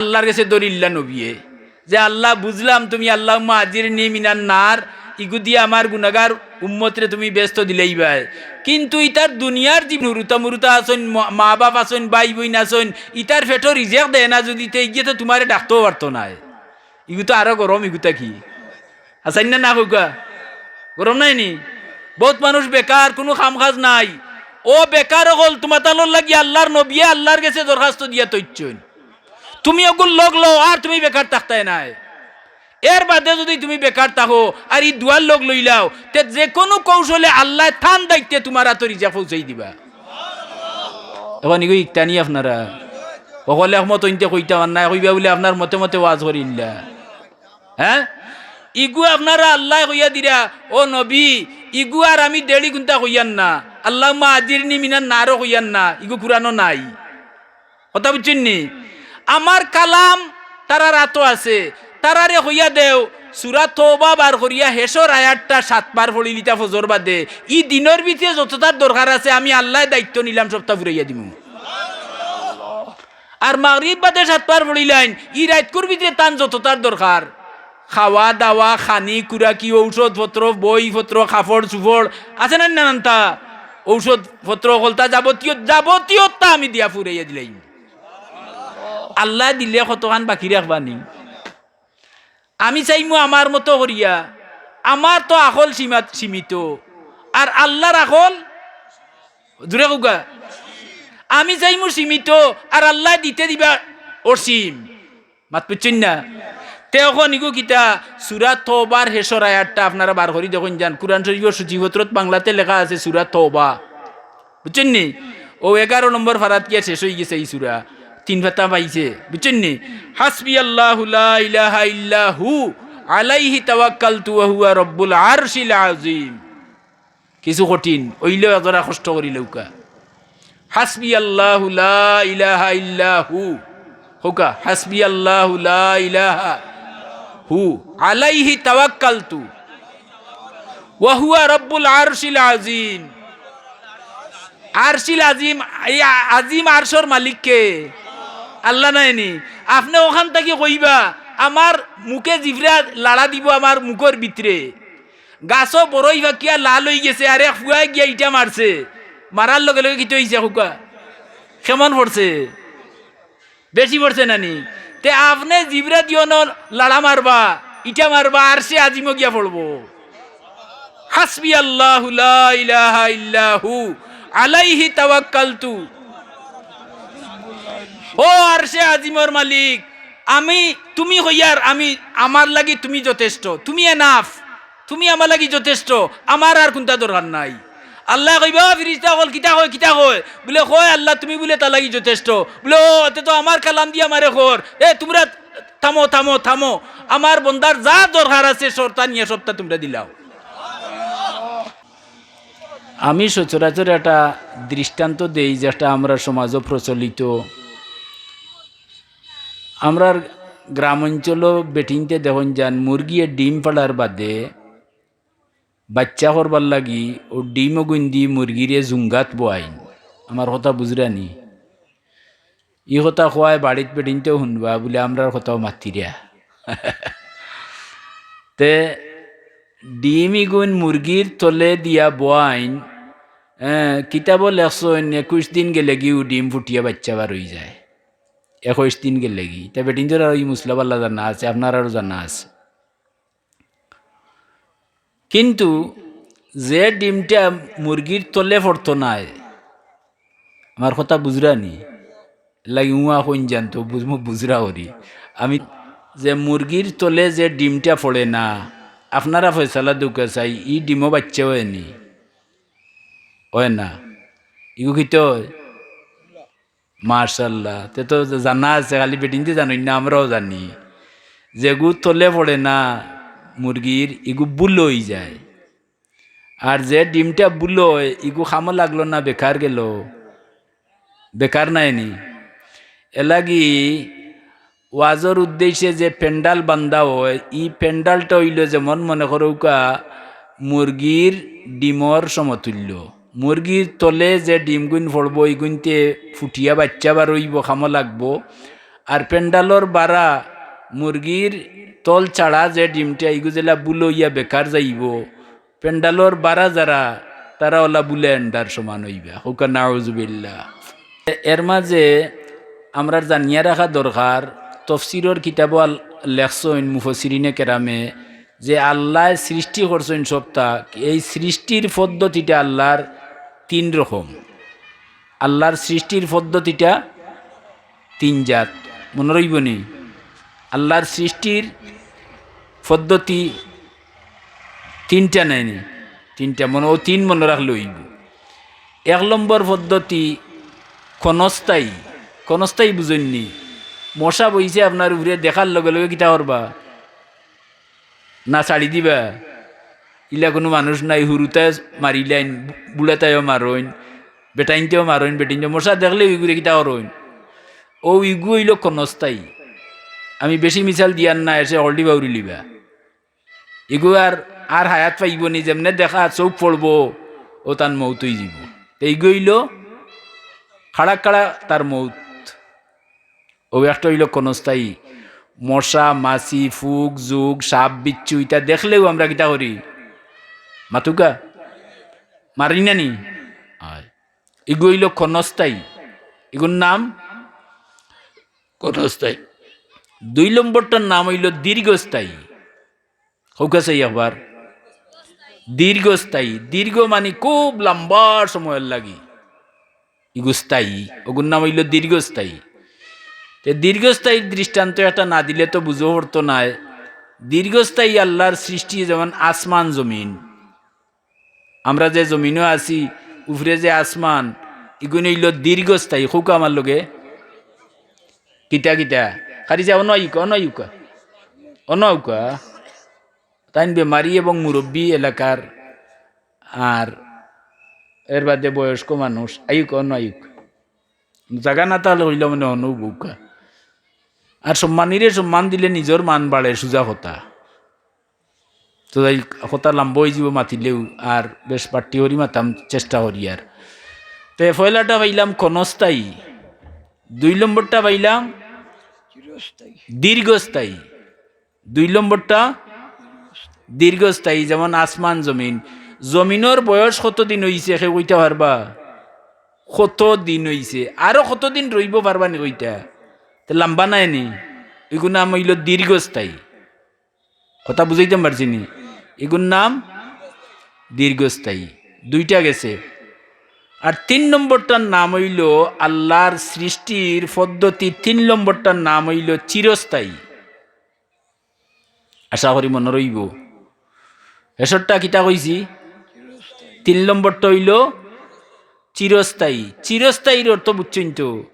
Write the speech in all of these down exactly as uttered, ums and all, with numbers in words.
আল্লার গেছে দরিল্লা নবিয়ে যে, "আল্লা, বুঝলাম তুমি আল্লাহুম্মা আজিরনি মিনান নার, ইগুদি আমার গুনাগার উম্মতরে তুমি বেহেস্ত দিলাইবায়, কিন্তু ইতার দুনিয়ার জীবন হুরুতা মুরুতা আছইন, ম-, মা বাপ আছইন, ভাই বইন আছইন, ইতার পেটো রিজেক দেয় না যুদি, তে ইগিয়ে তো তুমারে ডাকতেও পারতো নায়।" ইগু তো আরো গরম, ইগুতা কি? আছইন না, না কউক্কা? গরম নায় নি? বউত মানুষ বেকার, কুনু কাম কাজ নাই। অউ বেকার অকল তুমাতানর লাগি আল্লার নবিয়ে আল্লার গেছে দরখাস্ত দিয়া থইছইন। তুমি অগুর লগ লও, আর তুমি বেকার থাকতায় নায়। এর বাদে যুদি তুমি বেকার থাকো, আর ই দুয়ার লগ লইলাও, তে যেকুনু কৌশলে আল্লায় তান দায়িত্বে তুমার আতো রিজেক পৌঁছাই দিবা। অখন ইগু ইকতানি আপনারা। অকলে একমত অইনতে কইতা পারইন না, কইবা বুলে আপনার মতে মতে ওয়াজ করিল্লা। হে? ইগু আপনারা আল্লায় কইয়া দিরা, "ও নবী, ইগু আর আমি দেড়ি কুন্তা কইয়ার না, আল্লাহুম্মা আজিরনি মিনান নারও কইয়ার না, ইগু কুরআনো নাই।" কথা বুঝছইন নি? আমার কালাম তারার আতো আছে, তারারে কইয়া দেও, সূরা তওবা বার করিয়া হেশর আয়াতটা সাতবার পড়িলিতা ফজর বাদে, ই দিনর ভিতরে যততার দরকার আছে, আমি আল্লায় দায়িত্ব নিলাম, সবতা ফুরাইয়া দিমু। আর মাগরিব বাদে সাতবার পড়িলাইন, ই রাইতকুর ভিতরে তান যততার দরকার, খাওয়া দাওয়া, খানি, খুরাকি, ঔষধ পত্র, বই পত্র, কাপড় চুপড়, আছে না নানানতা ঔষধ পত্র, অকলতা যাবতীয়, যাবতীয়তা আমি দিয়া ফুরাইয়া দিলাইমু। আল্লায় দিলে কতখান বাকি রাখবা নি? আমি চাইমু আমার মতো করিয়া, আমার তো আকল সীমা-, সীমিত, আর আল্লার আকল, জুরে কউক্কা, আমি চাইমু সীমিত, আর আল্লায় দিতে দিবা অসীম। মাত বুঝছইন না? তে অখন ইগু কিতা, সূরা তওবার হেশর আয়াতটা আপনারা বার করি দেখইন যান, কুরআন শরিফর সূচিপত্রত বাংলাতে লেখা আছে সূরা তওবা। বুঝছইন নি? অউ এগারো নম্বর পারাত গিয়া শেষ অইগেছে ই সূরা। তিন পাতা পাইছে। বুঝছইন নি? হাসবি আল্লাহু লা ইলাহা ইল্লা হু, আলাইহি তাওয়াক্কালতু ওয়া হুয়া রব্বুল আরশিল আযীম। কিছু কঠিন, অইলেও এজরা কষ্ট করি লউক্কা। হাসবি আল্লাহু লা ইলাহা ইল্লা হু। কউক্কা, হাসবি আল্লাহু লা ইলাহা হু, আলাইহি তাওয়াক্কালতু। ওয়া হুয়া রব্বুল আরশিল আযীম। আরশিল আযীম, এই আ-, আযীম আরশর মালিক কে? আল্লা নায় নি? আপনে অখান থাকি কইবা, আমার মুখে জিবরা লাড়া দিবো আমার মুখর ভিতরে। গাছো বরই পাকিয়া লাল অইগেছে, আর এক ফুয়ায় গিয়া ইটা মারছে। মারার লগে লগে কিতা অইছে কউক্কা? কেমন পড়ছে? বেশি পড়ছে না নি? তে আপনে জিবরা দিও ন লাড়া মারবা, ইটা মারবা, আরশে আজিমো গিয়া পড়বো। হাসবি আল্লাহু লা ইলাহা ইল্লা হু, আলাইহি তাওয়াক্কালতু। ও আরশে আজিমর মালিক, আমি, তুমি কইয়ার, আমি, আমার লাগি তুমি যথেষ্ট, তুমি enough। তুমি আমার লাগি যথেষ্ট, আমার আর কুন্তা দরকার নাই। আল্লায় কইবা, "ও ফিরিস্তা অকল, কিতা কয়, কিতা কয়?" বুলে, "কয় আল্লা, তুমি বুলে তার লাগি যথেষ্ট।" বুলে, "ও, এতে তো আমার কালাম দিয়া আমারে কর। এ, তুমরা থামো, থামো, থামো। আমার বন্দার যা দরকার আছে, সবতা নিয়া সবতা তুমরা দিলাও।" আমি সচরাচর একটা দৃষ্টান্ত দেই, যেটা আমরার সমাজো প্রচলিত। আমরার গ্রাম অঞ্চলো বেটিন্তে দেখইন যান, মুরগিয়ে ডিম পাড়ার বাদে বাইচ্চা করবার লাগি অউ ডিম অগুইন দি মুরগিরে জুঙ্গাত বওয়াইন। আমার কথা বুঝরা নি? ই কথা কওয়ায় বাড়িত বেটিন্তেও হুনবা বুলে আমরার কথাও মাতিরা। তে ডিম ইগুইন মুরগির তলে দিয়া বওয়াইন, এ, কিতাবো লেখছইন একুইশ দিন গেলেগি অউ ডিম ফুটিয়া বাইচ্চা বার অইযায়। একুইশ দিন গেলেগি। তে বেটিন্তর আর ই মসলা বালা জানা আছে, আপনারারও জানা আছে। কিন্তু যে ডিমটা মুরগির তলে পড়তো নায়, আমার কথা বুঝরা নি? এরলাগি উয়া কইন যান তো, বুঝমু বুঝরা করি। আমি যে মুরগির তলে যে ডিমটা পড়ে না, আপনারা ফয়সালা দেউক্কা চাই, ই ডিমো বাইচ্চা অয় নি? অয় না। ইগু কিতা অয়? মাশাআল্লাহ। তে তো জানা আছে, খালি বেটিন্তে জানইন না, আমরাও জানি। যেগু তলে পড়ে না মুরগির, ইগু বুলো অইযায়। আর যে ডিমটা বুলো অয়, ইগু কামো লাগলো না, বেকার গেলো? বেকার নায় নি? এরলাগি ওয়াজর উদ্দেশ্যে যে প্যান্ডাল বান্ধা অয়, ই প্যান্ডালটা অইলো যেমন মনে করউক্কা মুরগির ডিমর সমতুল্য। মুরগির তলে যে ডিমগুইন পড়বো, ইগুইন্তে ফুটিয়া বাইচ্চা বার অইবো, কামো লাগবো। আর পেন্ডালর বারা মুরগির তল ছাড়া যে ডিমটা, ইগু যেলা বুল অইয়া বেকার যাইবো, পেন্ডালর বারা যারা, তারা অলা বুলে এন্ডার সমান অইবা। কউক্কা নাউজুবিল্লাহ। এর মাঝে আমরার জানিয়া রাখা দরকার, তফসিরর কিতাবো আল-, লেখছইন মুফাসসিরিনে কেরামে, যে আল্লায় সৃষ্টি করছইন সবতা, এই সৃষ্টির পদ্ধতিটা আল্লার তিন রকম। আল্লার সৃষ্টির পদ্ধতিটা তিন জাত, মনো রইবো নি? আল্লার সৃষ্টির পদ্ধতি তিনটা নায় নি? তিনটা মনো, অউ তিন মনো রাখলে অইবো। এক নম্বর পদ্ধতি ক্ষণস্থায়ী। ক্ষণস্থায়ী বুঝইন নি? মশা বইছে আপনার উপরে, দেখার লগে লগে কিতা করবা? না ছাড়ি দিবা? ইলা কুনু মানুষ নাই, হুরুতায় মারিলাইন, বুড়াতায়ও মারইন, বেটাইনতেও মারইন, বেটিনতে মশা দেখলে ইগুরে কিতা করইন? অউ ইগু অইলো ক্ষণস্থায়ী। আমি বেশি মিছাল দিয়ার না, এসে হকলটি বাউরি লিবা। ইগু আর, আর হায়াত পাইবো নি, যেমনে দেখা চউখ পড়বো, অউ তান মউত অইযিবো। তে ইগু অইলো খাড়া খাড়া তার মউত। অউ একটা অইলো ক্ষণস্থায়ী। মশা, মাছি, ফুক, জুক, সাপ, বিচ্ছু, ইতা দেখলেউ আমরা কিতা করি? মাতুক্কা? মারি না নি? অয়। ইগু অইলো ক্ষণস্থায়ী। ইগুর নাম ক্ষণস্থায়ী। দুই নম্বরটার নাম অইলো দীর্ঘস্থায়ী। কউক্কা চাই একবার। দীর্ঘস্থায়ী। দীর্ঘ মানি খুব লম্বা সময়র লাগি। ইগু স্থায়ী, অগুর নাম অইলো দীর্ঘস্থায়ী। তে দীর্ঘস্থায়ীর দৃষ্টান্ত একটা না দিলে তো বুঝো পড়তো নায়। দীর্ঘস্থায়ী আল্লার সৃষ্টি যেমন আসমান জমিন, আমরা যে জমিনো আছি, উপরে যে আসমান, ইগুন অইলো দীর্ঘস্থায়ী। কউক্কা আমার লগে, কিতা কিতা? খালি যে অনো আউক্কা, অনো আউক্কা, অনো আউক্কা। তাইন বেমারি এবং মুরব্বি এলাকার, আর এর বাদে বয়স্ক মানুষ, আউক্কা, অনো আউক্কা। জাগা না থাকলে অইলো মানে অনো বউক্কা। আর সম্মানীরে সম্মান দিলে নিজর মান বাড়ে, সুজা কথা। তো যাই, কথা লম্বা অইযিবো মাতিলেউ, আর বেশ বাট্টি করি মাতাম চেষ্টা করি আর। তে পয়লাটা পাইলাম ক্ষণস্থায়ী, দুই নম্বরটা পাইলাম দীর্ঘস্থায়ী। দুই নম্বরটা দীর্ঘস্থায়ী, যেমন আসমান জমিন। জমিনর বয়স কতদিন অইছে, কেউ কইতা পারবা? কতদিন অইছে, আরো কতদিন রইবো পারবা নি কইতা? তে লম্বা নায় নি, ইগুর নাম অইলো দীর্ঘস্থায়ী। কথা বুঝাইতাম পারছি নি? ইগুর নাম দীর্ঘস্থায়ী। দুইটা গেছে। আর তিন নম্বরটার নাম অইলো আল্লার সৃষ্টির পদ্ধতি, তিন নম্বরটার নাম অইলো চিরস্থায়ী। আশা করি মনো রইবো। হেষরটা কিতা কইছি? তিন নম্বরটা অইলো চিরস্থায়ী। চিরস্থায়ীর অর্থ বুঝছইন তো?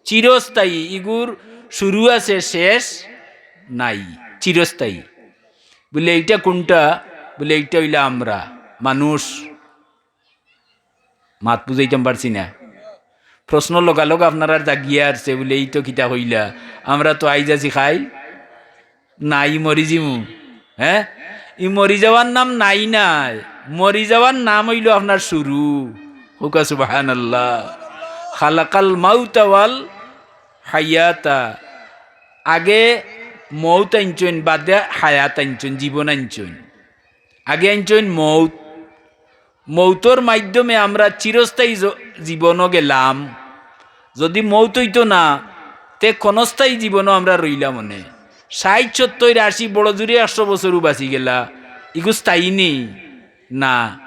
চিরস্থায়ী, ইগুর শুরু আছে, শেষ নাই, চিরস্থায়ী। বুলে, ইটা কুনটা? বুলে, ইটা অইলা আমরা, মানুষ। মাত বুঝাইতাম পারছি না। প্রশ্ন লগালগ আপনারার জাগিয়া আরছে, বুলে, ই তো কিতা কইলা, আমরা তো আইজ আছি, কাইল নাই, মরি যিমু। হে, ই মরি যাওয়ার নাম নাই নায়, মরি যাওয়ার নাম অইলো আপনার শুরু। কউক্কা সুবহানাল্লাহ। খালাকাল মাউতা ওয়াল হায়াতা। আগে মউত আনছইন, বাদে হায়াত আনছইন, জীবন আনছইন। আগে আনছইন মউত, মউতর মাধ্যমে আমরা চিরস্থায়ী জ-, জীবনো গেলাম। যুদি মউত অইতো না, তে ক্ষণস্থায়ী জীবনো আমরা রইলাম অনে। ষাইট, সত্তইর, আশি, বড় জুরে একশো বছরও বাঁচি গেলা, ইগু স্থায়ী নি? না।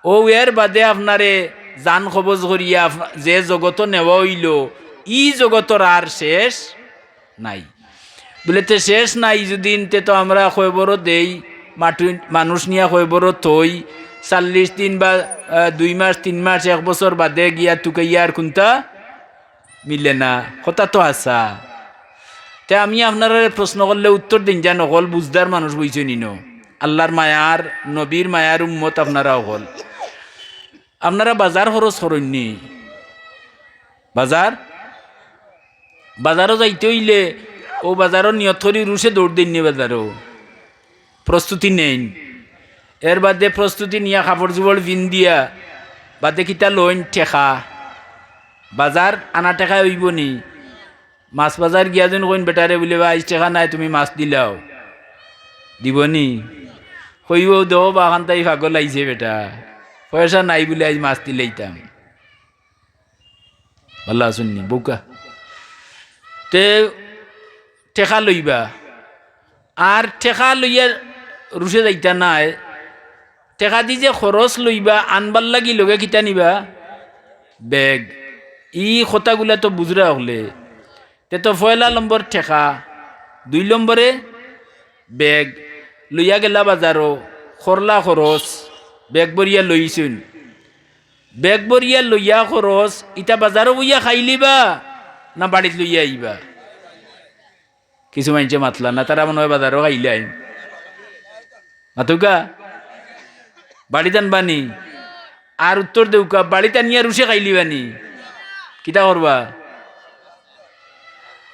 অউ এর বাদে আপনারে জান কবজ করিয়া আপ-, যে জগতো নেওয়া অইলো, ই জগতর আর শেষ নাই। বুলে, তে শেষ নাই যুদি, তে তো আমরা কয়বরও দেই, মাটু-, মানুষ নিয়া কয়বরও থই, চাল্লিশ দিন বা, আহ, দুই মাস, তিন মাস, এক বছর বাদে গিয়া তুকাইয়া আর কুনতা মিলে না। কথা তো হাছা। তে আমি আপনারারে প্রশ্ন করলে উত্তর দিন যান, অকল বুঝদার মানুষ বইছইন ইনো। আল্লার মায়ার, নবীর মায়ার উম্মত আপনারা অকল। আপনারা বাজার খরচ করইন নি? বাজার, বাজারো যাইতে অইলে অউ বাজারো নিয়ত করি উরুসে দৌড় দেইন নি বাজারো? প্রস্তুতি নেইন। এর বাদে প্রস্তুতি নিয়া কাপড়-চুপড় পিন্দিয়া বাদে কিতা লইন? টেকা। বাজার আনা টেকায় অইবো নি? মাছ বাজার গিয়া যেন কইন বেটারে বুলে, "বা, আইজ টেকা নাই, তুমি মাছ দিলাও।" দিবনি? কইবো, "দেখো বা, খান্তাই পাগল আইছে বেটা, পয়সা নাই বুলে আইজ মাছ দিলাইতাম।" ভালা আছইন নি? বউক্কা। তে টেকা লইবা, আর টেকা লইয়া রুশে যাইতা নায়। টেকা দি যে খরচ লইবা, আনবার লাগি লগে কিতা নিবা? ব্যাগ। ই কথাগুলা তো বুঝরা অকলে। তে তো পয়লা নম্বর টেকা, দুই নম্বরে ব্যাগ। লইয়া গেলা বাজারো, করলা খরচ, ব্যাগ ভরিয়া লইছইন। ব্যাগ ভরিয়া লইয়া খরচ, ইতা বাজারো বইয়া খাইলিবা না বাড়িত লইয়া আইবা? কিছু মাইনষে মাতলা না, তারা মনে অয় বাজারো খাইলাইন। মাতউক্কা? বাড়িত আনবানি? আর উত্তর দেউক্কা, বাড়িত আনিয়া রুশে খাইলিবানি? কিতা করবা?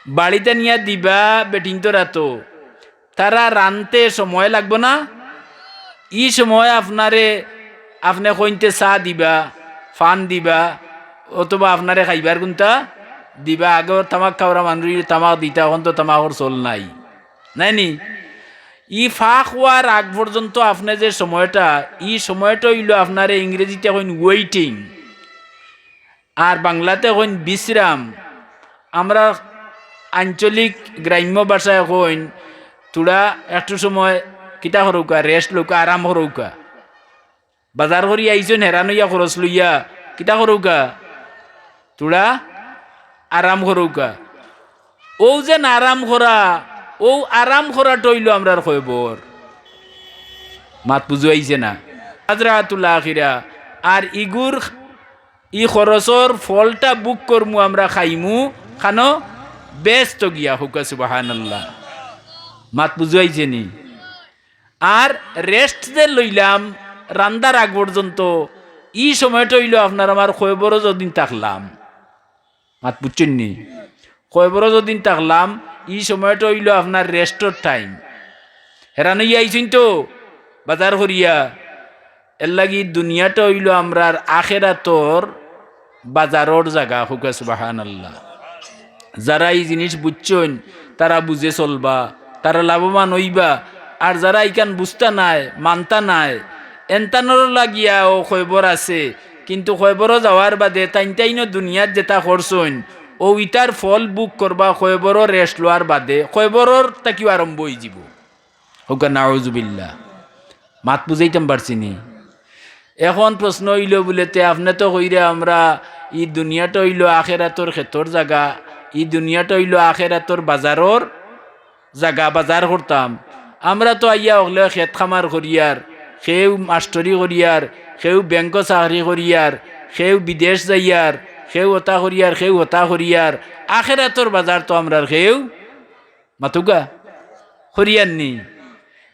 বাড়িত আনিয়া দিবা বেটিন্তর আতো। তারা রানতে সময় লাগবো না? ই সময় আপনারে, আপনে কইনতে চা দিবা, পান দিবা, অথবা আপনারে খাইবার কুন্তা দিবা। আগে তামাক খাওরা মানুষ তামাক দিতা, অখন তো তামাকর চল নাই, নায়নি? ই ফাঁক অওয়ার আগ পর্যন্ত আপনে যে সময়টা, ই সময়টা অইলো আপনারে ইংরেজিতে কইন waiting, আর বাংলাতে কইন বিশ্রাম। আমরা আঞ্চলিক গ্রাম্য ভাষায় কইন, থুড়া একটু সময় কিতা করউক্কা, rest লউক্কা, আরাম করউক্কা। বাজার করি আইছইন হেরান অইয়া খরচ লইয়া, কিতা করউক্কা? থুড়া আরাম করউক্কা। অউ যে না আরাম করা, অউ আরাম করাটা অইলো আমরার কয়বর। মাত বুঝাইছে না? মাজরাতুল আখিরা। আর ইগুর, ই খরচর ফলটা ভোগ করমু আমরা, খাইমু, খানো বেহেস্তো গিয়া। কউক্কা সুবহানাল্লাহ। মাত বুঝাইছে নি? আর rest যে লইলাম রান্দার আগ পর্যন্ত, ই সময়টা অইলো আপনার আমার কয়বরো যদিন থাকলাম। মাত বুঝছইন নি? কয়বরো যদিন থাকলাম, ই সময়টা অইলো আপনার rest-র time। হেরান অইয়া আইছইন তো বাজার করিয়া, এরলাগি দুনিয়াটা অইলো আমরার আখেরাতর বাজারর জাগা। কউক্কা সুবহানাল্লাহ। যারা ই জিনিস বুঝছইন, তারা বুঝে চলবা, তারা লাভবান অইবা। আর যারা ইখান বুঝতা নায়, মানতা নায়, এনতানর লাগিয়াও কয়বর আছে, কিন্তু কয়বরো যাওয়ার বাদে তাইন তাইনও দুনিয়াত যেটা করছইন, অউ ইতার ফল ভোগ করবা কয়বরো rest লওয়ার বাদে, কয়বরর থাকিও আরম্ভ অইযিবো। কউক্কা নাউজুবিল্লাহ। মাত বুঝাইতাম পারছি নি? এখন প্রশ্ন অইলো বুলে, তে আপনে তো কইরা আমরা ই দুনিয়াটা অইলো আখেরাতর খেতর জাগা, ই দুনিয়াটা অইলো আখেরাতর বাজারর জাগা, বাজার করতাম। আমরা তো আইয়া অকলে খেত খামার করিয়ার, কেউ মাস্টরি করিয়ার, কেউ ব্যাংকো চাকরি করিয়ার, কেউ বিদেশ যাইয়ার, কেউ অতা করিয়ার, কেউ অতা করিয়ার। আখেরাতর বাজার তো আমরার কেউ মাতউক্কা? করিয়ার নি?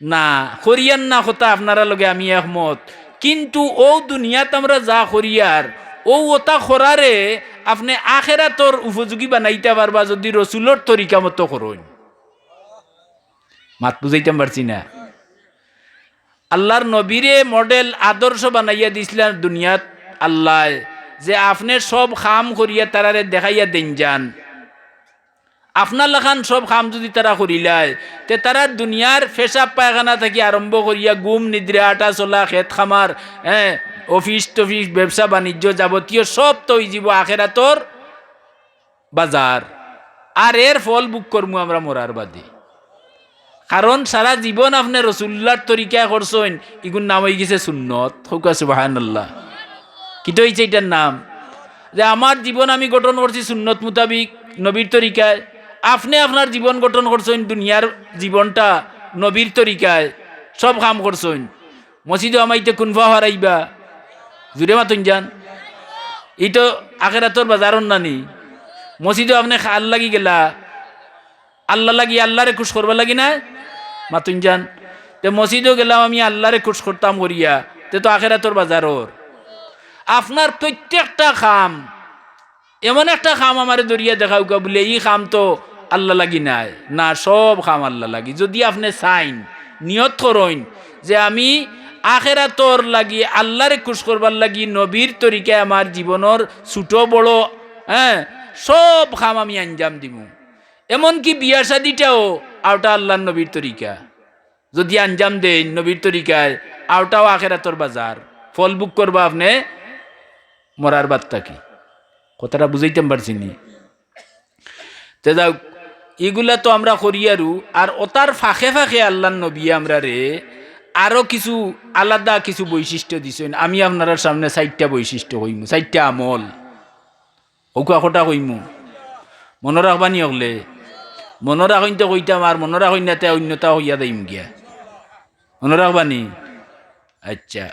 না, করিয়ার না কথা আপনারার লগে আমি একমত। কিন্তু অউ দুনিয়াত আমরা যা করিয়ার, অউ অতা করারে আপনে আখেরাতর উপযোগী বানাইতা পারবা যুদি রসুলর তরিকা মতো করইন। মাত বুঝাইতাম পারছি না? আল্লার নবীরে model আদর্শ বানাইয়া দিছলা দুনিয়াত আল্লায়, যে আপনে সব কাম করিয়া তারারে দেখাইয়া দেইন যান। আপনার লাখান সব কাম যুদি তারা করিলায়, তে তারা দুনিয়ার পেশাব পায়খানা থাকি আরম্ভ করিয়া ঘুম নিদ্রা, আটা চলা, খেত খামার, হ্যাঁ, অফিস টফিস, ব্যবসা বাণিজ্য, যাবতীয় সব তো অইযিবো আখেরাতর বাজার। আর এর ফল ভোগ করমু আমরা মরার বাদে। কারণ সারা জীবন আপনে রসুলুল্লাহর তরিকায় করছইন, ইগুর নাম অইগেছে সুন্নত। কউক্কা সুবহানাল্লাহ। কিতা অইছে ইটার নাম? যে আমার জীবন আমি গঠন করছি সুন্নত মোতাবিক, নবীর তরিকায়। আপনে আপনার জীবন গঠন করছইন, দুনিয়ার জীবনটা নবীর তরিকায়, সব কাম করছইন। মসজিদো হামাইতে কুনফা হারাইবা? জুরে মাতইন যান। ই তো আখেরাতর বাজারর নানি। মসজিদো আপনে কার লাগি গেলা? আল্লার লাগি, আল্লারে খুশ করবার লাগি নায়? মাতইন যান। তে মসজিদো গেলাম আমি আল্লারে খুশ করতাম করিয়া, তে তো আখেরাতর বাজারর। আপনার প্রত্যেকটা কাম, এমন একটা কাম আমারে ধরিয়া দেখাউক্কা বুলে, ই কাম তো আল্লা লাগি নায়। না, সব কাম আল্লা লাগি। যুদি আপনে চাইন, নিয়ত করইন যে আমি আখেরাতর লাগি, আল্লারে খুশ করবার লাগি, নবীর তরিকায় আমার জীবনর ছোট বড়, হ্যাঁ, সব কাম আমি আঞ্জাম দিমু। এমনকি বিয়া শাদিটাও আওটা আল্লার নবীর তরিকা। যুদি আঞ্জাম দেইন নবীর তরিকায়, আওটাও আখেরাতর বাজার। ফল ভোগ করবা আপনে মরার বাদ থাকি। কথাটা বুঝাইতাম পারছি নি? তে যাউক, ইগুলা তো আমরা করিয়ারু, আর অতার ফাঁকে ফাঁকে আল্লার নবীয়ে আমরারে আরো কিছু আলাদা কিছু বৈশিষ্ট্য দিছইন। আমি আপনারার সামনে চাইরটা বৈশিষ্ট্য কইমু, চাইরটা আমল। অউক্কা কটা কইমু, মনো রাখবা নি অকলে? মনো রাখইন তে কইতাম, আর মনো রাখইন না তে অইন্যতা কইয়া দেইমু গিয়া। মনো রাখবা নি? আচ্ছা,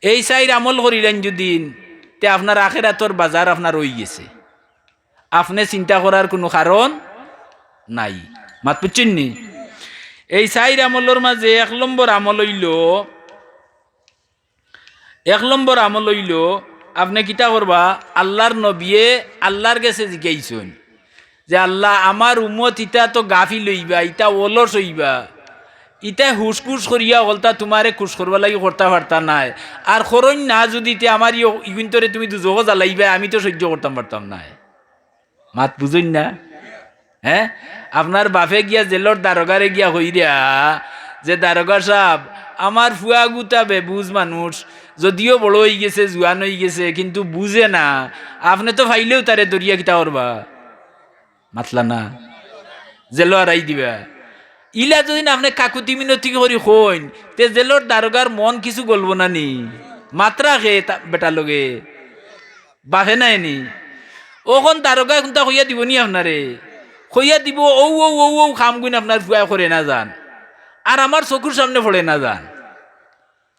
এই চাইর আমল করিলাইন যুদি, তে আপনার আখেরাতর বাজার আপনার অইগেছে। আপনে চিন্তা করার কুনু কারণ নাই। মাত বুঝছইন নি? এই চাইর আমলর মাঝে এক নম্বর আমল অইলো, এক নম্বর আমল অইলো, আপনে কিতা করবা? আল্লার নবীয়ে আল্লার গেছে জিকাইছইন যে, "আল্লা, আমার উম্মত ইতা তো গাফিল অইবা, ইতা অলস অইবা, ইতায় হুশ-খুশ করিয়া অকলতা তুমারে খুশ করবার লাগি করতা পারতা নায়, আর করইন না যুদি তে আমার ইয়-, ইগুইন্তরে তুমি দুজখো জ্বালাইবায়, আমি তো সইজ্য করতাম পারতাম নায়।" মাত বুঝইন না? হে, আপনার বাফে গিয়া জেলর দারোগারে গিয়া কইরা যে, "দারোগা সাব, আমার ফুয়াগুতা বেবুঝ মানুষ, যদিও বড় অইগেছে, জুয়ান অইগেছে, কিন্তু বুঝে না, আপনে তো পাইলেউ তারে ধরিয়া কিতা করবা?" মাতলা না, জেলো হারাই দিবা। ইলা যুদি আপনে কাকুতি মিনতি করি কইন, তে জেলর দারোগার মন কিছু গলবো না নি? মাতরা কে তা-, বেটার লগে? বাফে নায় নি? অখন দারোগায় কুনতা কইয়া দিবো নি আপনারে? কইয়া দিবো, "অউ, অউ, অউ, অউ কামগুইন আপনার ফুয়ায় করে না যান, আর আমার চকুর সামনে পড়ে না যান।"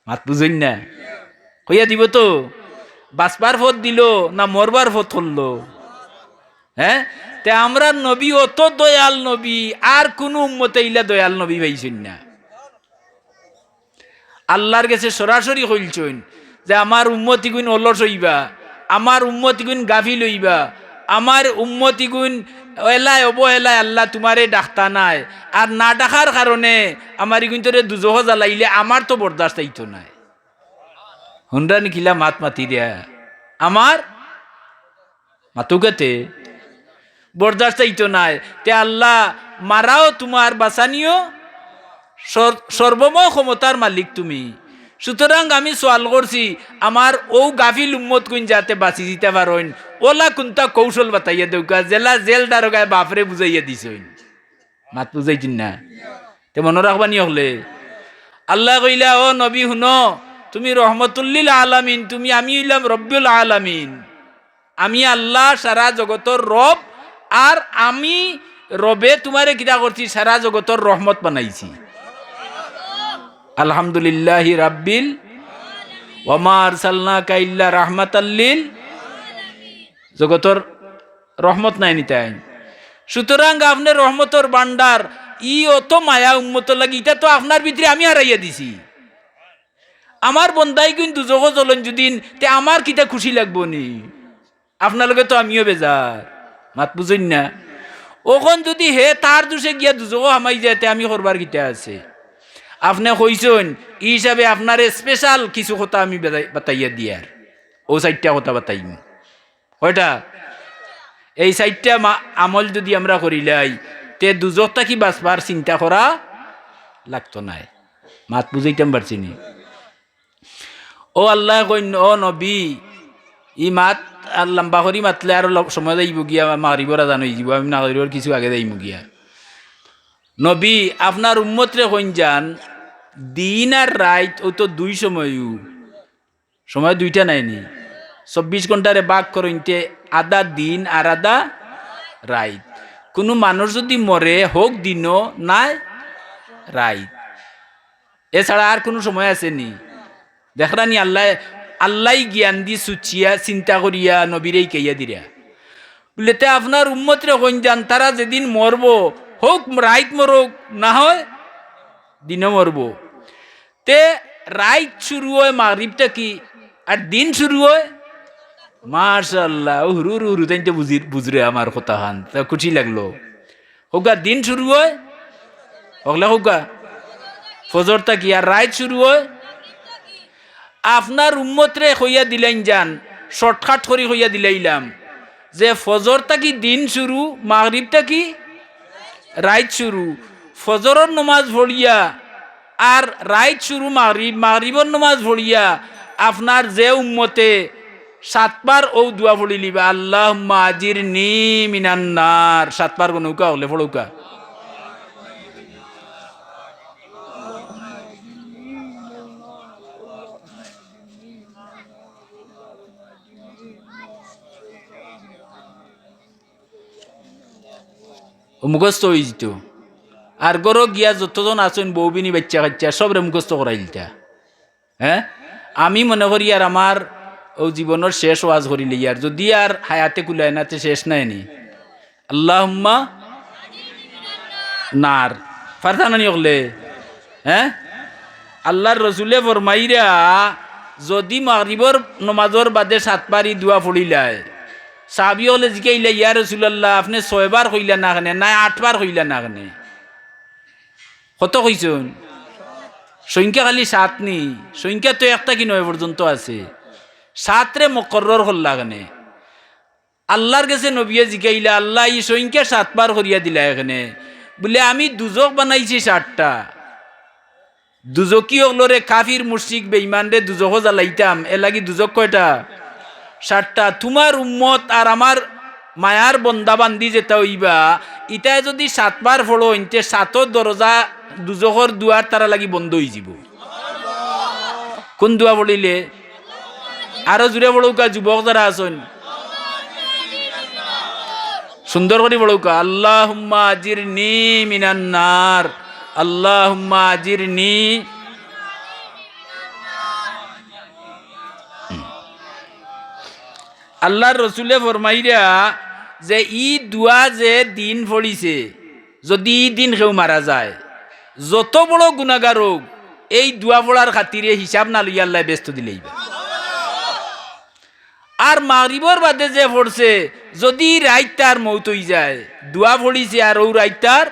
মাত বুঝইন না? কইয়া দিবো তো? বাঁচবার পথ দিলো না মরবার পথ করলো? হে, তে আমরার নবী অত দয়াল নবী, আর কুনু উম্মতে ইলা দয়াল নবী পাইছইন না। আল্লার গেছে সরাসরি কইলছইন যে, "আমার উম্মতিগুইন অলস অইবা, আমার উম্মতিগুইন গাফিল অইবা, আমার উম্মতিগুইন এলায় অবহেলায় আল্লা তুমারে ডাকতা নায়, আর না ডাকার কারণে আমার ইগুইন্তরে দুজখো জ্বালাইলে আমার তো বরদাস্ত অইতো নায়।" হুনরা নি কিলা মাত মাতিরা? আমার মাতুকাতে বরদাস্ত অইতো নায়। তে আল্লা, মারাও তুমার, বাঁচানিও সর-, সর্বময় ক্ষমতার মালিক তুমি। সুতরাং আমি সওয়াল করছি, আমার অউ গাফিল উম্মতগুইন যাতে বাঁচি যিতা পারইন, অলা কুনতা কৌশল বাতাইয়া দেউক্কা, যেলা জেল দারোগায় বাফরে বুঝাইয়া দিছইন। মাত বুঝাইছইন না? তে মনো রাখবা নি অকলে? আল্লায় কইলা, "ও নবী, হুনো, তুমি রহমতুল্লিল আলামিন, তুমি, আমি অইলাম রব্বুল আলামিন।" আমি আল্লা সারা জগতর রব, আর আমি রবে তুমারে কিতা করছি? সারা জগতর রহমত বানাইছি। আলহামদুলিল্লাহি রাব্বিল, ওয়া মা আরসালনাকা ইল্লা রাহমাতাল্লিল, জগতর রহমত নায় নি তাইন? সুতরাং আপনে রহমতর ভান্ডার, ই অত মায়া উম্মতর লাগি, ইটা তো আপনার ভিতরে আমি হারাইয়া দিছি। আমার বন্দাইগুইন দুজখো জ্বলইন যুদিন, তে আমার কিতা খুশি লাগবো নি? আপনার লগে তো আমিও বেজার। মাত বুঝইন না? অখন যুদি হে তার দুষে গিয়া দুজখো হামাই যায়, তে আমি করবার কিতা আছে? আপনে কইছইন, ই হিসাবে আপনারে special কিছু কথা আমি বেজাই-, বাতাইয়া দিয়ার। অউ চাইরটা কথা বাতাইমু। কয়টা? এই চাইরটা মা-, আমল যুদি আমরা করিলাই, তে দুজখ থাকি বাঁচবার চিন্তা করা লাগতো নায়। মাত বুঝাইতাম পারছি নি? ও আল্লায় কইন, "ও নবী, ই মাত আর লম্বা করি মাতলে আরো ল-, সময় যাইবো গিয়া, মাগরিবর আজান অইযিবো, আমি মাগরিবর কিছু আগে যাইমু গিয়া।" নবী, আপনার উম্মতরে কইন যান, দিন আর রাইত অউ তো দুই সময়উ। সময় দুইটা নায় নি? চব্বিশ ঘন্টারে ভাগ করইন তে আধা দিন আর আধা রাইত। কুনু মানুষ যুদি মরে, হউক দিনো নায় রাইত, এছাড়া আর কুনু সময় আছে নি? দেখরা নি আল্লায়, আল্লায় জ্ঞান দি সুচিয়া চিন্তা করিয়া নবীরে হিকাইয়া দিরা। বুলে, তে আপনার উম্মতরে কইন যান, তারা যেদিন মরবো, হউক রাইত মরউক, না হয় দিনো মরবো। তে রাইত শুরু অয় মাগরিব থাকি, আর দিন শুরু অয়, মাশাআল্লাহ, ও হুরু, হুরু, হুরু, তাইন তো বুঝির-, বুঝরে আমার কথাখান, তা খুশি লাগলো। কউক্কা, দিন শুরু অয়, হকলে কউক্কা, ফজর থাকি, আর রাইত শুরু অয়। আপনার উম্মতরে কইয়া দিলাইন যান, shortcut করি কইয়া দিলাইলাম যে ফজর থাকি দিন শুরু, মাগরিব থাকি রাইত শুরু, ফজরর নমাজ পড়িয়া আর রাইত শুরু মাগরিব, মাগরিবর নমাজ পড়িয়া আপনার যে উম্মতে সাতবার অউ দোয়া পড়িলিবা, "আল্লাহুম্মা আজিরনি মিনান নার", সাতবার গনউক্কা অকলে পড়উক্কা। অউ মুখস্থ অইযিতো। আর ঘরো গিয়া যতজন আছইন, বউবিনি, বাইচ্চা-কাইচ্চা, সবরে মুখস্থ করাইলিতা। হে? আমি মনে করি আর আমার অউ জীবনর শেষ ওয়াজ করিলিয়ার। যুদি আর হায়াতে কুলায় না, তে শেষ নায় নি। আল্লাহুম্মা নার। পারতা না নি অকলে? হে? আল্লার রসুলে ফরমাইরা, যুদি মাগরিবর নমাজর বাদে সাতবার ই দোয়া পড়িলায়, সাহাবি অকলে জিকাইলা, "ইয়া রাসুলাল্লাহ, আপনে ছয়বার কইলা না কেনে, নায় আটবার কইলা না কেনে?" কত কইছইন? সংখ্যা খালি সাত নি, সংখ্যা তো এক থাকি নয় পর্যন্ত আছে। সাতরে মুকররর করলা কেনে? আল্লার গেছে নবিয়ে জিকাইলা, "আল্লা, ই সংখ্যা সাতবার করিয়া দিলায় কেনে?" বুলে, "আমি দুজখ বানাইছি সাতটা। দুজখি অকলরে, কাফির, মুশরিক, বেইমানরে দুজখো জ্বালাইতাম, এরলাগি দুজখ কয়টা? সাতটা। তুমার উম্মত আর আমার মায়ার বন্দা-বান্দি যেতা অইবা, ইতায় যুদি সাতবার পড়ইন, তে সাতও দরজা দুজখর দুয়ার তারার লাগি বন্ধ অইযিবো।" কুন দোয়া পড়িলে? আরো জুরে পড়উক্কা, যুবক যারা আছইন, সুন্দর করি পড়উক্কা, "আল্লাহুম্মা আজিরনি মিনান নার, আল্লাহুম্মা আজিরনি।" হুম। আল্লার রসুলে ফরমাইরা যে ই দোয়া যে দিন পড়িছে, যুদি ই দিন কেউ মারা যায়, যত বড় গুনাগার অউক, এই দোয়া পড়ার খাতিরে হিসাব না লইয়া আল্লায় বেহেস্তো দিলাইবা। আর মাগরিবর বাদে যে পড়ছে, যুদি রাইত তার মউত অইযায়, দোয়া পড়িছে আর অউ রাইত তার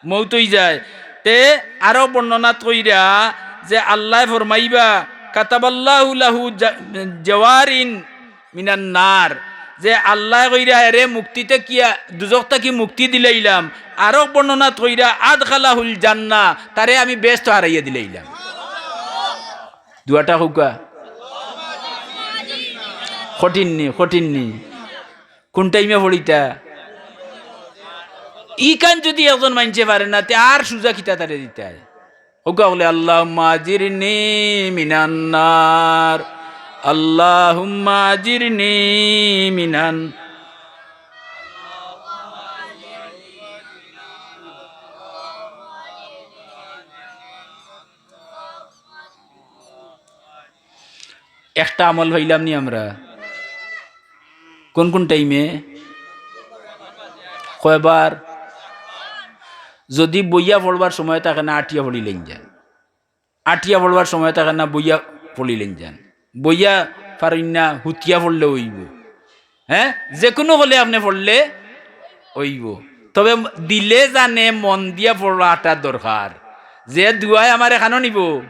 মউত অইযায়, তে আরো বর্ণনাত কইরা যে আল্লায় ফরমাইবা, "কাতাবাল্লাহু লাহু জা-, জাওয়ারিন মিনান নার", যে আল্লায় কইরা, "এরে মুক্তি থাকিয়া, দুজখ থাকি মুক্তি দিলাইলাম।" আরক বর্ণনাত কইরা, "আদখালাহুল জান্নাহ", তারে আমি বেহেস্তো হারাইয়া দিলাইলাম। দোয়াটা কউক্কা। কঠিন নি, কঠিন নি। কুন টাইমে পড়িতা? ইখান যুদি একজন মানষে পারে না, তে আর সুজা কিতা তারে দিতায়? কউক্কা অকলে, "আল্লাহুম্মা আজিরনি মিনান নার, আল্লাহুম্মা আজিরনি মিনান।" একটা আমল পাইলাম নি আমরা? কুন কুন টাইমে? কয়বার? যুদি বইয়া পড়বার সময় থাকে না, আটিয়া পড়িলাইন যান। আটিয়া পড়বার সময় থাকে না, বইয়া পড়িলাইন যান। বইয়া পারইন না, হুতিয়া পড়লে অইবো। হে, যেকুনু অকলে আপনে পড়লে অইবো, তবে দিলে জানে মন দিয়া পড়াটা দরকার। যে দোয়ায় আমারে কানো নিবো,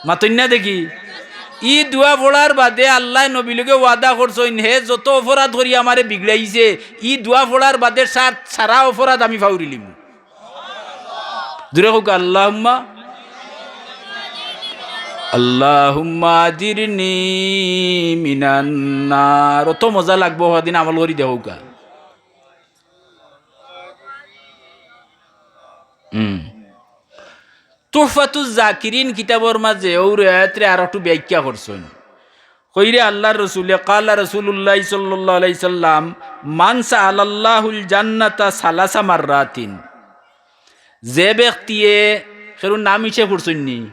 মাতইন না দেখি। ই দোয়া পড়ার বাদে আল্লায় নবীর লগে ওয়াদা করছইন, হে যত অপরাধ করি আমারে বিগড়াইছে, ই দোয়া পড়ার বাদে সার-, সারা অপরাধ আমি ফাউরিলিমু। জুরে কউক্কা, "আল্লাহুম্মা, আল্লাহুম্মা আজিরনি মিনান নার।" অত মজা লাগবো, হদিন আমল করি দেখউক্কা। হুম। তুহফাতুজ জাকিরিন কিতাবর মাজে অউ রেওয়ায়াতরে আরো একটু ব্যাখ্যা করছইন। কইরা আল্লার রসুলে, ক্বালা রাসুলুল্লাহি সাল্লাল্লাহু আলাইহি ওয়াসাল্লাম, "মান সাআলাল্লাহুল জান্নাতা সালাসা মাররাতিন।" যে ব্যক্তিয়ে, কেউর নাম হিসাব করছইন নি?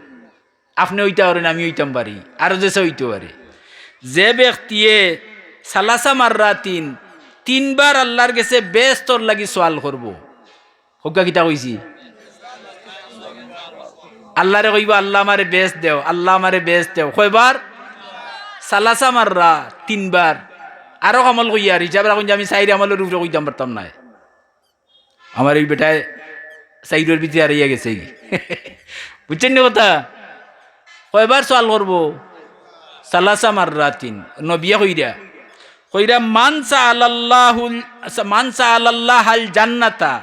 আপনে অইতা পারইন, আমি অইতাম পারি, আরো যেছে অইতো পারে। যে ব্যক্তিয়ে সালাসা মাররাতিন, তিনবার আল্লার গেছে বেহেস্তর লাগি সওয়াল করবো, কউক্কা কিতা কইছি? আল্লারে কইবা, "আল্লা আমারে বেহেস্ত দেও, আল্লা আমারে বেহেস্ত দেও।" কয়বার? সালাসা মাররা, তিনবার। আরো আমল কইয়ার, হিসাব রাখইন যে আমি চাইর আমলর উপরে কইতাম পারতাম নায়। আমার এই বেটায় চাইরর ভিতরে হারাইয়া গেছে। বুঝছইন নি কথা? কয়বার সওয়াল করবো? সালাসা মাররাতিন। নবিয়ে কইরা, কইরা, "মান সাআলাল্লাহুল, মান সাআলাল্লাহাল জান্নাতা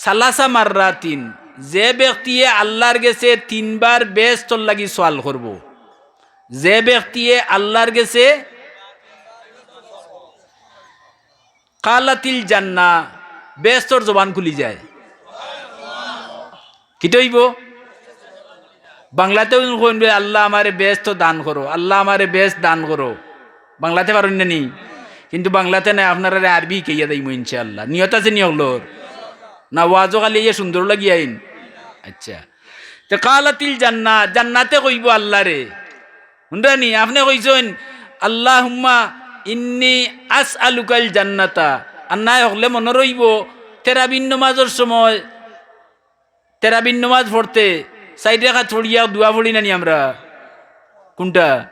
সালাসা মাররাতিন, যে ব্যক্তিয়ে আল্লার গেছে তিনবার বেহেস্তর লাগি সওয়াল করবো, যে ব্যক্তিয়ে আল্লার গেছে কালাতিল জান্নাহ, বেহেস্তর জবান খুলি যায়। কিতা অইবো? বাংলাতেও কইন বে, "আল্লাহ আমারে বেহেস্ত দান করো, আল্লাহ আমারে বেহেস্ত দান করো।" বাংলাতে পারইন না নি? কিন্তু বাংলাতে নায়, আপনারারে আরবি হিকাইয়া যাইমু ইনশাআল্লাহ। নিয়ত আছে নি অকলর? না ওয়াজও খালি ইয়া সুন্দর লাগি আইন? আচ্ছা। তে কালাতিল জান্নাহ, জান্নাতে কইবো আল্লারে। হুনরা নি? আপনে কইছইন, "আল্লাহুম্মা ইন্নি আসআলুকাল জান্নাতা।" আর নায় অকলে মনো রইবো, তেরাবির নমাজর সময় তেরাবির নমাজ পড়তে চাইর রাকাত পড়িয়া দোয়া পড়ি না নি আমরা? কুনটা?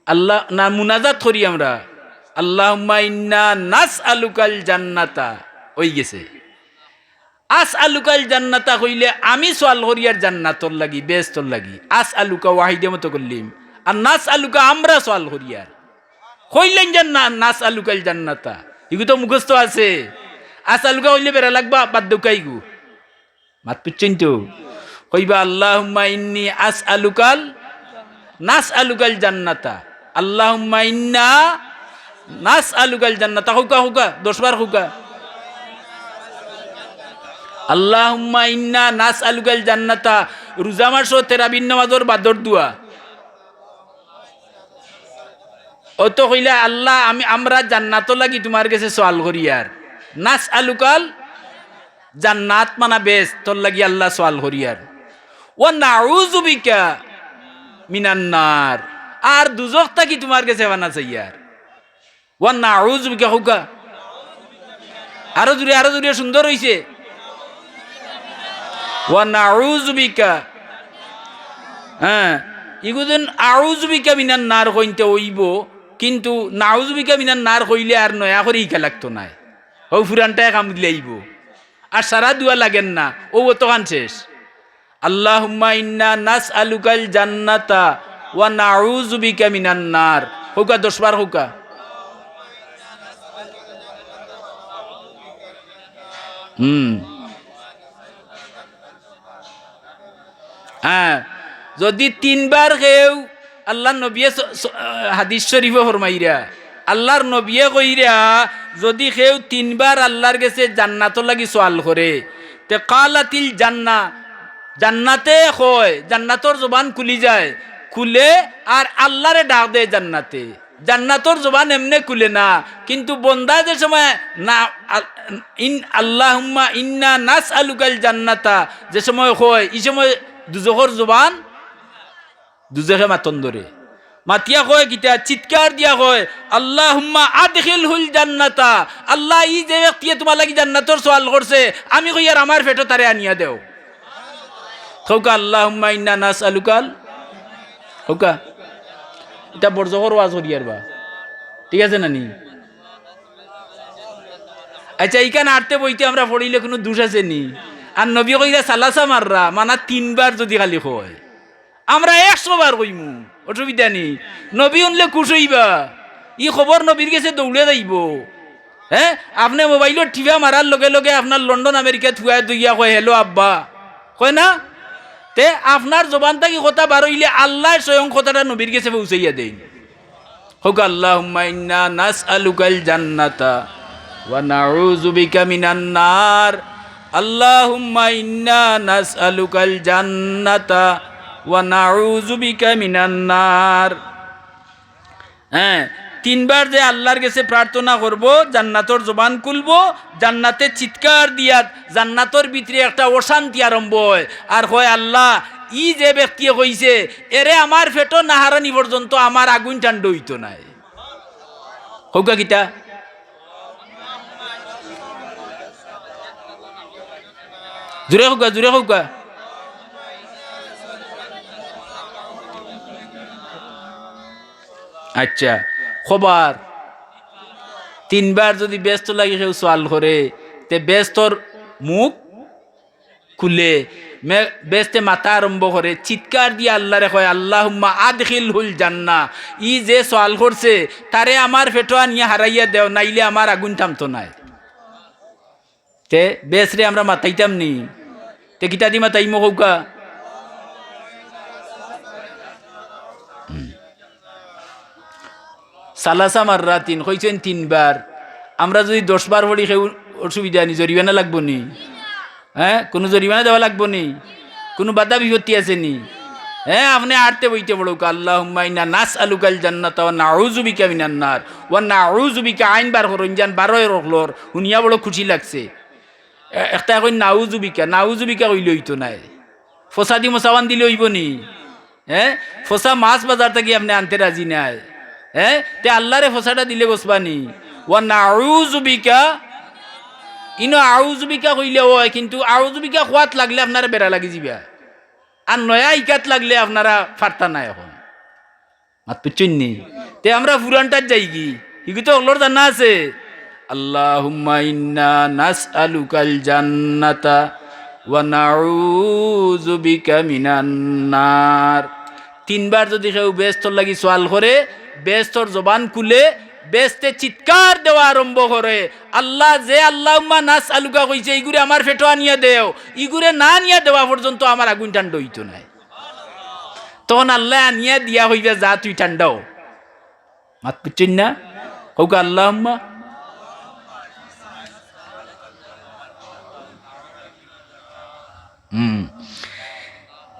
আল্লাহ না, মুনাজাত করি আমরা, "আল্লাহুম্মা ইন্না নাসআলুকাল জান্নাতা।" অইগেছে। "আসআলুকাল জান্নাতা" কইলে আমি সওয়াল করিয়ার জান্নাতর লাগি, বেহেস্তর লাগি। "আসআলুকা" ওয়াহিদে মুতাকাল্লিম, আর "নাসআলুকা" আমরা সওয়াল করিয়ার। কইলেন যে না, "নাসআলুকাল জান্নাতা", ইগু তো মুখস্থ আছে। "আসআলুকা" কইলে বেড়া লাগবা, বাদ দেউক্কা ইগু। মাত বুঝছইন তো? কইবা, "আল্লাহুম্মা ইন্নি আসআলুকাল, নাসআলুকাল জান্নাতা। আল্লাহুম্মা ইন্না নাসআলুকাল জান্নাতা।" কউক্কা, কউক্কা, দশ বার কউক্কা। "আল্লাহুম্মা ইন্না নাসআলুকাল জান্নাতা।" রোজা মাসো তেরাবির নমাজর বাদর দোয়া। অত কইলা, "আল্লাহ, আমি, আমরা জান্নাতর লাগি তুমার গেছে সওয়াল করিয়ার।" নাসআলুকাল জান্নাত মানা বেহেস্তর লাগি আল্লাহ সওয়াল করিয়ার। "ওয়া নাউযু বিকা মিনান নার।" আর দুজখ থাকি তুমার গেছে পানা চাইয়ার। "ওয়া নাউযু বিকা" কউক্কা। আরো জুরে, আরো জুরে, সুন্দর অইছে। "ওয়া নাউযু বিকা।" হ্যাঁ, ইগু যেন "আউযু বিকা মিনান নার" কইনতে অইবো, কিন্তু "নাউযু বিকা মিনান নার" কইলে আর নয়া করি হিকা লাগতো নায়। অউ ফুরানটায় কাম দিলাইবো। আর সারা দোয়া লাগের না, অউ অতখান শেষ। "আল্লাহুম্মা ইন্না নাসআলুকাল জান্নাতা ওয়া নাউযু বিকা মিনান নার।" কউক্কা, দশ বার কউক্কা। হুম। হ্যাঁ, যুদি তিনবার কেউ, আল্লার নবিয়ে স-, স-, হাদিস শরিফো ফরমাইরা, আল্লার নবিয়ে কইরা, যুদি কেউ তিনবার আল্লার গেছে জান্নাতর লাগি সওয়াল করে, তে কালাতিল জান্নাহ, জান্নাতে কয়, জান্নাতর জবান খুলি যায়, খুলে আর আল্লারে ডাক দেয় জান্নাতে। জান্নাতর জবান এমনে খুলে না, কিন্তু বন্দা যে সময় না, আল-, ইন-, "আল্লাহুম্মা ইন্না নাসআলুকাল জান্নাতা" যে সময় কয়, ই সময় দুজখর জবান দুজখে মাতন ধরে। মাতিয়া কয় কিতা? চিৎকার দিয়া কয়, "আল্লাহুম্মা আদখিলহুল জান্নাতা।" আল্লাহ, ই যে ব্যক্তিয়ে তুমার লাগি জান্নাতর সওয়াল করছে, আমি কইয়ার আমার পেটো তারে আনিয়া দেও। কউক্কা, "আল্লাহুম্মা ইন্না নাসআলুকাল।" কউক্কা, ইটা বড় জবর ওয়াজ করিয়ার বা। ঠিক আছে না নি? আচ্ছা, ইখান আটতে বইতে আমরা পড়িলে কুনু দুষ আছে নি? আর নবী কইরা সালাসা মাররা, মানা তিনবার যুদি খালি কয়, আমরা একশো বার কইমু, অসুবিধা নি। নবী হুনলে খুশ অইবা, ই খবর নবীর গেছে দৌড়ে যাইবো। হ্যাঁ, আপনে মোবাইলো টিপা মারার লগে লগে আপনার লন্ডন আমেরিকা থুয়ায় দইয়া কয়, "হ্যালো আব্বা," কয় না? তে আপনার জবান থাকি কথা বার অইলে আল্লায় স্বয়ং কথাটা নবীর গেছে পৌঁছাইয়া দেইন। কউক্কা, "আল্লাহুম্মা ইন্না নাসআলুকাল জান্নাতা ওয়া নাউযু বিকা মিনান নার। আল্লাহুম্মা ইন্না নাসআলুকাল জান্নাতা ওয়া নাউযু বিকা মিনান নার।" হ্যাঁ, তিনবার যে আল্লার গেছে প্রার্থনা করবো, জান্নাতর জবান খুলবো, জান্নাতে চিৎকার দিয়া জান্নাতর ভিতরে একটা অশান্তি আরম্ভ অয়, আর কয়, "আল্লাহ, ই যে ব্যক্তিয়ে কইছে, এরে আমার পেটো না হারানি পর্যন্ত আমার আগুইন ঠান্ডা অইতো নায়।" কউক্কা কিতা? জুরে কউক্কা, জুরে কউক্কা। আচ্ছা, খবর, তিনবার যুদি বেহেস্ত লাগি কেউ সওয়াল করে, তে বেহেস্তর মুখ খুলে, মে-, বেহেস্তে মাতা আরম্ভ করে, চিৎকার দিয়া আল্লারে কয়, "আল্লাহুম্মা আদখিলহুল জান্নাহ।" ই যে সওয়াল করছে, তারে আমার পেটো আনিয়া হারাইয়া দেও, নাইলে আমার আগুইন থামতো নায়। তে বেহেস্তরে আমরা মাতাইতাম নি? তে কিতা দি মাতাইমু কউক্কা? হুম। সালাসা মাররাতিন, কইছইন তিনবার। আমরা যুদি দশ বার পড়ি, কেউ অসুবিধা নি? জরিমানা লাগবো নি? হে, কুনু জরিমানা দেওয়া লাগবো নি? কুনু বাধা বিপত্তি আছে নি? হে, আপনে আটতে বইতে পড়উক্কা, আল্লাহুম্মা ইন্না নাসআলুকাল জান্নাতা ওয়া নাউযু বিকা মিনান নার, ওয়া নাউযু বিকা, আইন বার করইন যান, বারো অকলর, হুনিয়া বড় খুশি লাগছে। এ-, একটা কইন নাউযু বিকা, নাউযু বিকা কইলে অইতো নায়। ফসাদি মশাওয়ান দিলে অইবো নি? হে? ফসা মাছ বাজার থাকি আপনে আনতে রাজি নায়। হে? তে আল্লারে ফসাটা দিলে গছবা নি? ওয়া নাউযু বিকা, ইনো আউযু বিকা কইলে অয়, কিন্তু আউযু বিকা কওয়াত লাগলে আপনার বেড়া লাগি যিবা। আর নয়া ইকাত লাগলে আপনারা ফারতা নায় অখন। মাত বুঝছইন নি? তে আমরা পুরানটাত যাইগি। হিগু তো অকলর জানা আছে। আল্লাহুম্মা ইন্না নাসআলুকাল জান্নাতা ওয়া নাউযু বিকা মিনান নার। তিনবার যুদি কেউ বেহেস্তর লাগি সওয়াল করে, বেহেস্তর জবান খুলে, বেহেস্তে চিৎকার দেওয়া আরম্ভ করে, "আল্লাহ, যে আল্লাহুম্মা নাসআলুকা কইছে, ইগুরে আমার পেটো আনিয়া দেও, ইগুরে না আনিয়া দেওয়া পর্যন্ত আমার আগুইন ঠান্ডা অইতো নায়।" তখন আল্লায় আনিয়া দিয়া কইবা, "যা, তুই ঠান্ডা অ।" মাত বুঝছইন না? কউক্কা আল্লাহুম্মা। হুম।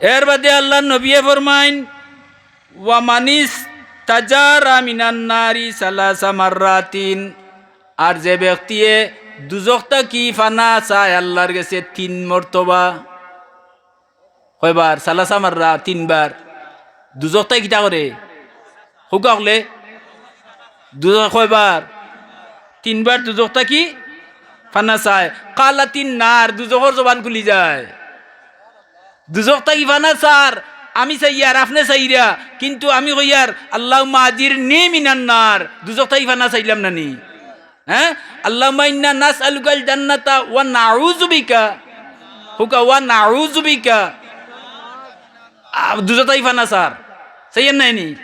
এর বাদে আল্লার নবিয়ে ফরমাইন, "ওয়া মানিস তাজারা মিনান নারি সালাসা মাররাতিন", আর যে ব্যক্তিয়ে দুজখ থাকি ফানা চায় আল্লার গেছে তিন মর্তবা, কয়বার? সালাসা মাররা, তিনবার। দুজখ থাকি কিতা করে? কউক্কা অকলে। দুজখ কয়বার? তিনবার দুজখ থাকি ফানা চায়। কালাতিন নার, দুজখর জবান খুলি যায়। দুজখ থাকি ফানা চার, আমি চাইয়ার, আপনে চাইরা, কিন্তু আমি কইয়ার, "আল্লাহুম্মা আজিরনি মিনান নার", দুজখ থাকি ফানা চাইলাম না নি? হে? "আল্লাহুম্মা ইন্না নাসআলুকাল জান্নাতা ওয়া নাউযু বিকা।" কউক্কা, "ওয়া নাউযু বিকা।" আ, দুজখ থাকি ফানা চার। চাইয়ার নায় নি?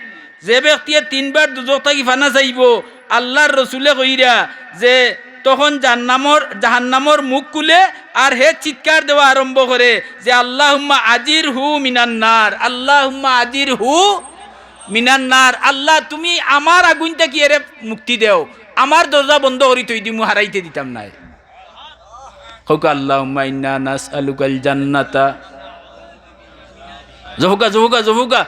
যে ব্যক্তিয়ে তিনবার দুজখ থাকি ফানা চাইবো, আল্লার রসুলে কইরা যে তখন জাহান্নামর, জাহান্নামর মুখ খুলে আর হে চিৎকার দেওয়া আরম্ভ করে যে, "আল্লাহুম্মা আজিরহু মিনান নার, আল্লাহুম্মা আজিরহু মিনান নার।" আল্লাহ, তুমি আমার আগুইন থাকি এরে মুক্তি দেও, আমার দরজা বন্ধ করি থই দিমু, হারাইতে দিতাম নায়। কউক্কা, "আল্লাহুম্মা ইন্না নাসআলুকাল জান্নাতা।" জফুকা, জফুকা, জফুকা।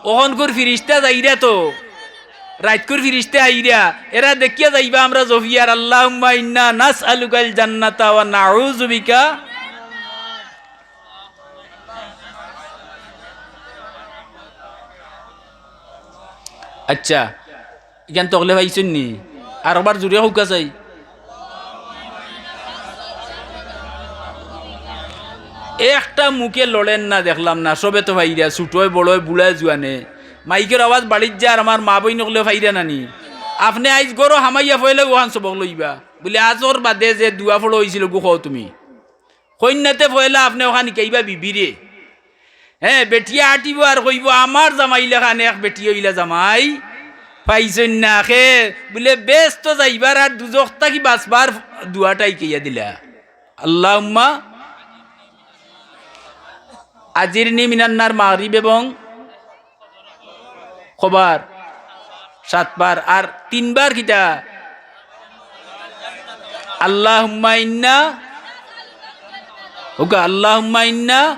অখনকুর ফিরিস্তা যাইরা তো, রাইতকুর ফিরিস্তা আইরা, এরা দেখিয়া যাইবা আমরা জফিয়ার, "আল্লাহুম্মা ইন্না নাসআলুকাল জান্নাতা ওয়া নাউযু বিকা।" আচ্ছা, ইখান তো অকলে পাইছইন নি? আরবার জুরে কউক্কা চাই। একটা মুখে লড়ের না, দেখলাম না, সবে তো পাইরা, ছুটোয় বড়োয় বুড়ায় জুয়ানে। মাইকর আওয়াজ বাড়িত যার, আমার মা-বইন অকলেও পাইরা না নি? আপনে আইজ ঘরো হামাইয়া পয়লা অখান সবক লইবা। বুলে, আজর বাদে যে দোয়া পড়া অইছিল, গু কও তুমি। কইন্যাতে পয়লা আপনে অখান হিকাইবা বিবিরে। হে, বেটিয়ে আটিবো আর কইবো, "আমার জামাই লাখান এক বেটি অইলা জামাই পাইছইন না খে।" বুলে, "বেহেস্তো যাইবার আর দুজখ থাকি বাঁচবার দোয়াটা হিকাইয়া দিলা।" আল্লাহুম্মা আজিরনি মিনান নার মাগরিব এবং কবার? সাতবার। আর তিনবার কিতা? আল্লাহুম্মা ইন্না, কউক্কা, আল্লাহুম্মা ইন্না।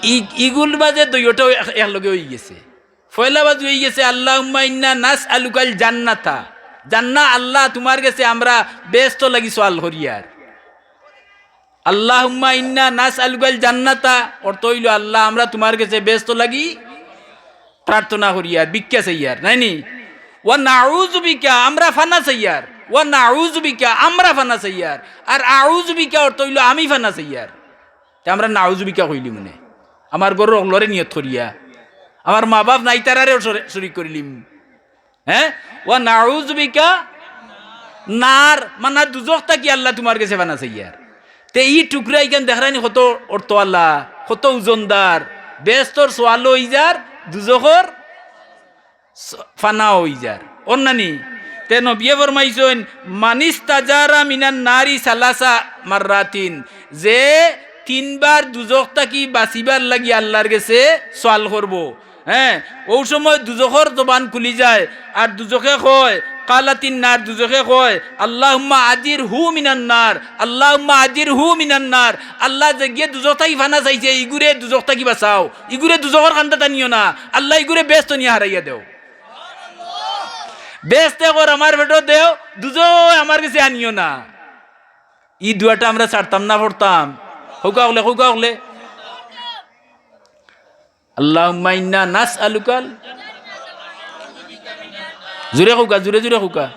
ই-, ইগুর মাঝে দুইওটাও এক, একলগে অইগেছে। পয়লা বাজু অইগেছে, "আল্লাহুম্মা ইন্না নাসআলুকাল জান্নাতা।" জান্না-, আল্লাহ, তুমার গেছে আমরা বেহেস্তো লাগি সওয়াল করিয়ার। "আল্লাহুম্মা ইন্না নাসআলুকাল জান্নাতা", অর্থ অইলো, "আল্লাহ, আমরা তুমার গেছে বেহেস্তো লাগি প্রার্থনা করিয়ার, ভিক্ষা চাইয়ার", নায় নি? "ওয়া নাউযু বিকা", আমরা ফানা চাইয়ার, "ওয়া নাউযু বিকা", আমরা ফানা চাইয়ার। আর "আউযু বিকা" অর্থ অইলো, "আমি ফানা চাইয়ার।" তে আমরা নাউযু বিকা কইলি মানে, আমার ঘরর অকলরে নিয়ত করিয়া, আমার মা-বাফ নাই তারারেও শরে-, শরিক করিলিমু। হে? "ওয়া নাউযু বিকা নার", মানা দুজখ থাকি আল্লাহ তুমার গেছে ফানা চাইয়ার। তে ই টুকরা ইখান দেখরায়নি কত অর্থআলা, কত ওজনদার, বেহেস্তর সওয়ালও অইযার, দুজখর স-, ফানাও অইযার। অর না নি? তে নবিয়ে ফরমাইছইন, "মানিস্তাজারা মিনান নারি সালাসা মাররাতিন", যে তিনবার দুজখ থাকি বাঁচিবার লাগি আল্লার গেছে সওয়াল করবো, হ্যাঁ, অউ সময় দুজখর জবান খুলি যায়, আর দুজখে কয়, কালাতিন নার, দুজখে কয়, "আল্লাহুম্মা আজিরহু মিনান নার, আল্লাহুম্মা আজিরহু মিনান নার।" আল্লাহ, যেগিয়ে দুজখ থাকি ফানা চাইছে, ইগুরে দুজখ থাকি বাঁচাও, ইগুরে দুজখর কান্দাত আনিও না, আল্লাহ, ইগুরে বেহেস্তো নিয়া হারাইয়া দেও। বেহেস্তে ঘর আমার পেটো দেও, দুজখ আমার গেছে আনিও না। ই দোয়াটা আমরা ছাড়তাম না, পড়তাম। কউক্কা অকলে, কউক্কা অকলে। আল্লাহুম্মা ইন্না নাসআলুকাল। জুরে কউক্কা, জুরে জুরে কউক্কা।